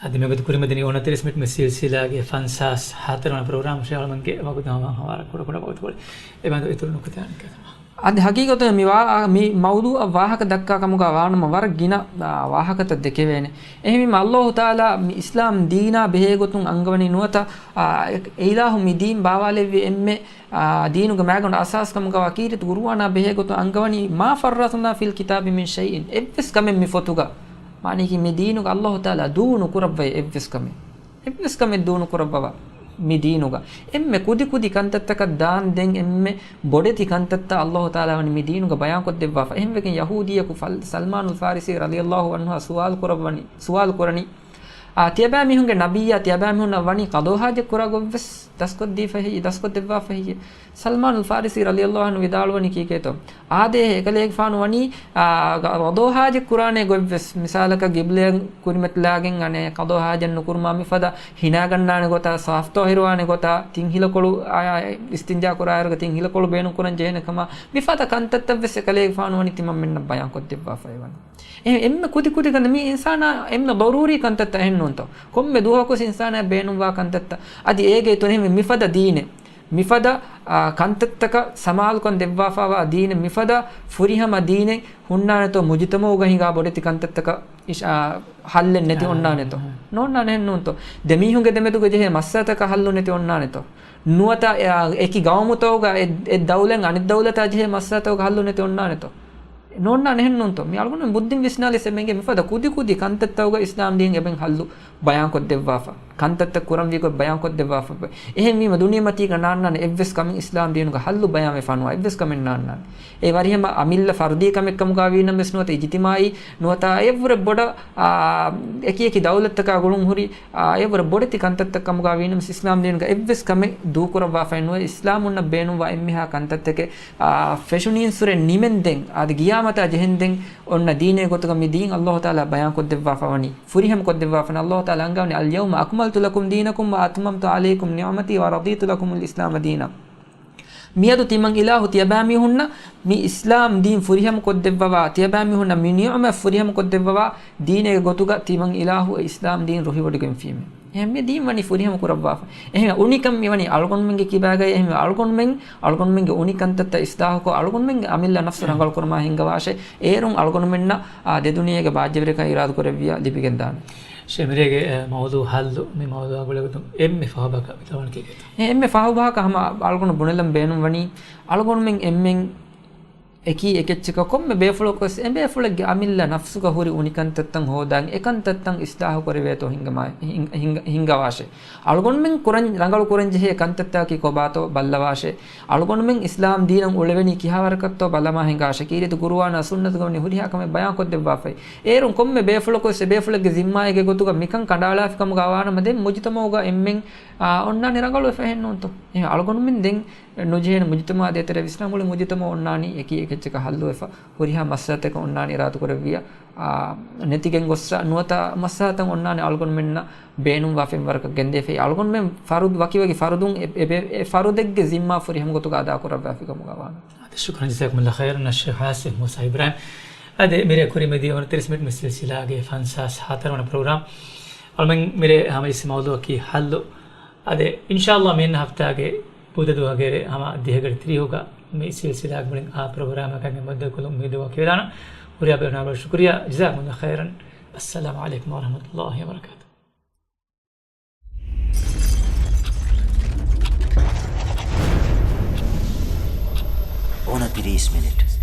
އަދި މިއަދު ކުރިމަތިން އޮނަތިރީސް މިނިޓް މި ސިލްސިލާގެ ފަންސާސް ހަތަރުވަނަ ޕްރޮގްރާމް ޝޭހް އަޅުމަންގެ ވަގުތު ހަމަ ވަރަށް ކުޑަ ކުޑަ ވަގުތުކޮޅެއް. އެ ބަނދު އިތުރު ނުކުތާނެ ކަމަށް. އަދި ހަގީގަތުގަ މި ވާ-، މި މައުޟޫޢަށް ވާހަކަ ދައްކާ ކަމުގަ ވާނަމަ ވަރަށް ގިނަ، އާ، ވާހަކަތައް ދެކެވޭނެ. އެހެންވީމަ އައްލާހު ތަޢާލާ މި އިސްލާމް ދީނާ ބެހޭގޮތުން އަންގަވަނީ ނުވަތަ، އާ، އެ-، އެއިލާހު މި ދީން ބާވާލެއްވި އެންމެ، އާ، ދީނުގެ މައިގަނޑު އަސާސް ކަމުގަ ވާ ކީރިތި ޤުރުއާނާ ބެހޭގޮތުން އަންގަވަނީ، "ما فرطنا في الكتاب من شيء." އެއްވެސް ކަމެއް މި ފޮތުގަ، މާނަޔަކީ މި ދީނުގަ އައްލާހު ތަޢާލާ ދޫ ނުކުރައްވައި އެއްވެސް ކަމެއް. އެއްވެސް ކަމެއް ދޫ ނުކުރައްވަވާ މި ދީނުގަ. އެންމެ ކުދި ކުދި ކަންތައްތަކަށް ދާން ދެން އެންމެ ބޮޑެތި ކަންތައްތައް އައްލާހު ތަޢާލާ ވަނީ މި ދީނުގަ ބަޔާންކޮށްދެއްވާފަ. އެހެންވެގެން ޔަހޫދީއަކު ފަލް-، ސަލްމާނުލް ފާރިސީ ރަޟިޔައްލާހު ޢަންހުއާ ސުވާލު ކުރައްވަނީ، ސުވާލު ކުރަނީ، އާ، ތިޔަބައިމީހުންގެ ނަބިއްޔާ ތިޔަބައިމީހުންނަށް ވަނީ ޤަޟާ ޙާޖަތް ކުރާ ގޮތްވެސް ދަސްކޮށްދީފަ ހެއްޔެ، ދަސްކޮށްދެއްވާފަ ހެއްޔެ؟ ސަލްމާނުލް ފާރިސީ ރަޟިޔައްލާހު ޢަންހު ވިދާޅުވަނީ ކީކޭތޯ؟ އާދޭހޭ އެކަލޭގެފާނު ވަނީ، އާ، ޤަ-، ޤަޟާ ޙާޖަތް ކުރާނޭ ގޮތްވެސް، މިސާލަކަށް ޤިބްލަޔަށް ކުރިމަތިލާގެން އަނެއް ޤަޟާ ޙާޖަތް ނުކުރުމާ މިފަދަ ހިނާގަންނާނެ ގޮތާ، ސާފްތޯ ހިރުވާނެ ގޮތާ، ތިން ހިލަކޮޅު، އާ، އިސްތިންޖާ ކުރާއިރުގަ ތިން ހިލަކޮޅު ބޭނުން ކުރަން ޖެހޭނެ ކަމާ، މިފަދަ ކަންތައްތައްވެސް އެކަލޭގެފާނު ވަނީ ތިމަންމެންނަށް ބަޔާންކޮށްދެއްވާފައި ވަނީ. އެ-، އެންމެ ކުދި ކުދި ކަންތައް މީ އިންސާނާ އެންމެ ޟަރޫރީ ކަންތައްތައް އެހެން ނޫންތޯ؟ ކޮންމެ ދުވަހަކުވެސް އިންސާނާ ބޭނުންވާ ކަންތައްތައް. އަދި އޭގެ އިތުރުން މި-، މިފަދަ ދީނެއް، މިފަދަ، އާ، ކަންތައްތަކަށް ސަމާލުކަން ދެއްވާފައިވާ ދީނެއް، މިފަދަ ފުރިހަމަ ދީނެއް ހުންނާނެތޯ މުޖުތަމަޢުގަ ހިނގާ ބޮޑެތި ކަންތައްތަކަށް އިޝް-، އާ، ހައްލެއް ނެތި އާ، އޮންނާނެތޯ؟ އާ. ނޯންނާނެ އެހެން ނޫންތޯ؟ ދެމީހުންގެ ދެމެދުގަ ޖެހޭ މައްސަލަތަކަށް ހައްލު ނެތި އޮންނާނެތޯ؟ ނުވަތަ، އާ، އެކި ގައުމުތަކުގަ އެ-، އެއް ދައުލަތް އަނެއް ދައުލަތާ ޖެހޭ މައްސަލަތަކަށް ހައްލު ނެތި އޮންނާނެތޯ؟ ނޯންނާނެ އެހެން ނޫންތޯ؟ މި އަޅުގަނޑު ބުއްދިން ވިސްނާލި ސެމެންގެ މިފަދަ ކުދި ކުދި ކަންތައްތަކުގަ އިސްލާމް ދީން އެބައިން ހައްލު ބަޔާންކޮށްދެއްވާފަ. ކަންތައްތައް ކުރަންވީ ގޮތް ބަޔާންކޮށްދެއްވާފަ. އެހެންވީމަ ދުނިޔެމަތީގަ ނާންނާނެ އެއްވެސް ކަމެއް އިސްލާމް ދީނުގަ ހައްލު ބަޔާންވެފަ ނުވާ އެއްވެސް ކަމެއް ނާންނާނެ. އެ ވަރިހަމަ އަމިއްލަ ފަރުދީ ކަމެއް ކަމުގަ ވީނަމަވެސް ނުވަތަ އިޖްތިމާޢީ ނުވަތަ އެއަށްވުރެ ބޮޑަށް، އާ، އެކި އެކި ދައުލަތްތަކާ ގުޅުން ހުރި، އާ، އެއަށްވުރެ ބޮޑެތި ކަންތައްތައް ކަމުގަ ވީނަމަވެސް އިސްލާމް ދީނުގަ އެއްވެސް ކަމެއް ދޫކުރައްވާފައެއް ނުވޭ. އިސްލާމުންނަށް ބޭނުންވާ އެންމެހާ ކަންތައްތަކެއް، އާ، ފެށުނީންސުރެ ނިމެންދެން، އަދި ގިޔާމަތާ ޖެހެންދެން އޮންނަ ދީނޭ ގޮތުގަ މި ދީން އައްލާހު ތަޢާލާ ބަޔާންކޮށްދެއްވާފަ ވަނީ، ފުރިހަމަކޮށްދެއްވާފަ ވަނީ. އައްލާހު ތަޢާލާ އަންގަވަނީ، "اليوم أكملت لكم دينكم وأتممت عليكم نعمتي ورضيت لكم الإسلام دينا." މިއަދު ތިމަން އިލާހު ތިޔަބައިމީހުންނަށް މި އިސްލާމް ދީން ފުރިހަމަކޮށްދެއްވަވާ، ތިޔަބައިމީހުންނަށް މި ނިޢުމަތް ފުރިހަމަކޮށްދެއްވަވާ ދީނޭގެ ގޮތުގަ ތިމަން އިލާހު އެ އިސްލާމް ދީން ރުހިވޮޑިގެންފީމޭ. އެހެން މި ދީން ވަނީ ފުރިހަމަ ކުރައްވާފަ. އެހެން އުނިކަން މި ވަނީ އަޅުގަނޑުމެންގެ ކިބާގައި، އެހެން އަޅުގަނޑުމެން، އަޅުގަނޑުމެންގެ އުނި ކަންތައްތައް އިސްލާހުކޮށް، އަޅުގަނޑުމެންގެ އަމިއްލަ ނަފްސު ރަނގަޅު ކުރުމާ ހިންގަވާށޭ. އޭރުން އަޅުގަނޑުމެންނަށް، އާ، ދެ ދުނިޔޭގެ ބާއްޖަވެރިކަން އިރާދަ ކުރެއްވިޔާ ލިބިގެންދާނެ. ޝެމިރޭގެ، އެ، މައުޟޫޢު ހައްލު، މި މައުޟޫޢާ ގުޅޭގޮތުން އެންމެ ފަހުބަކަށް މިތަވަނަކީ ކީކޭތޯ؟ އެ އެންމެ ފަހުބަހަކަށް ހަމަ އަޅުގަނޑު ބުނެލަން ބޭނުން ވަނީ، އަޅުގަނޑުމެން އެންމެން އެކީ އެކެއްޗަކަށް ކޮންމެ ބޭފުޅަކުވެސް އެ ބޭފުޅެއްގެ އަމިއްލަ ނަފްސުގަ ހުރި އުނިކަންތައްތައް ހޯދާން، އެ ކަންތައްތައް އިސްލާހު ކުރެވޭތޯ ހިންގަމާ-، ހިން-، ހިންގަ-، ހިންގަވާށޭ. އަޅުގަނޑުމެން ކުރަން، ރަނގަޅު ކުރަން ޖެހޭ ކަންތައްތަކަކީ ކޮބާތޯ ބައްލަވާށޭ. އަޅުގަނޑުމެން އިސްލާމް ދީނަށް އުޅެވެނީ ކިހާވަރަކަށްތޯ ބަލަމާ ހިނގާށޭ. ކީރިތި ޤުރުއާނާ ސުންނަތުގަ ވަނީ ހުރިހާ ކަމެއް ބަޔާންކޮށްދެއްވާފައި. އޭރުން ކޮންމެ ބޭފުޅަކުވެސް އެ ބޭފުޅެއްގެ ޒިންމާއެއްގެ ގޮތުގަ މިކަން ކަނޑައަޅާފިކަމުގަ ވާނަމަ ދެން މުޖުތަމަޢުގަ އެންމެން، އާ، އޮންނާނީ ރަނގަޅުވެފަ އެހެން ނޫންތޯ؟ އެހެން އަޅުގަނޑުމެން ދެން ނުޖެހޭނެ މުޖުތަމަޢާ ދޭތެރޭ ވިސްނާ މުޅި މުޖުތަމަޢު އޮންނާނީ އެކީ އެކެއްޗަކަށް ހައްލުވެފަ، ހުރިހާ މައްސަލަތަކެއް އޮންނާނީ އިރާދަކުރެއްވިޔާ، އާ، ނެތިގެން ގޮއްސަ ނުވަތަ މައްސަލަތައް އޮންނާނީ އަޅުގަނޑުމެންނަށް ބޭނުންވާ ފެންވަރަކަށް ގެންދޭފައި. އަޅުގަނޑުމެން ފަރުދު، ވަކިވަކި ފަރުދުން އެ، އެ، އެ ފަރުދެއްގެ ޒިންމާ ފުރިހަމަ ގޮތުގަ އަދާކުރައްވާފިކަމުގަ ވާނެ. އާދެ، ޝުކްރަން، ޖަޒާކުމުﷲ ޚައިރަން، އައްޝޭޚް އާސިމް މޫސާ އިބްރާހިމް. އާދެ، މިރޭ ކުރިމަތި އޮނަތިރީސް މިނިޓް މި ސިލްސިލާގެ ފަންސާސް ހަތަރުވަނަ ޕްރޮގްރާމް. އަޅުމެން މިރޭ ހަމަޖެއްސި މައުޟޫޢަކީ ޙައްލު. އާދެ، އިންޝާﷲ މިއަންނަ ހަފްތާގެ ބުދަ ދުވަހުގެ ރޭ ހަމަ ދިހަގަޑި ތިރީހުގަ މި ސިލްސިލާގެ މުޅިން އާ ޕްރޮގްރާމަކަށް އެ މައްދަކޮށްލުން މި ދުވަހު ކިޔަވަދާނަ. ހުރިހާ ބޭފުޅުންނަށް ޝުކުރިއްޔާ. ޖަޒާކުމުﷲ ޚައިރަން. އައްސަލާމު ޢަލައިކުމް ވަރަޙްމަތުﷲ ވަބަރަކާތުހު. އޮނަ ތިރީސް މިނިޓް.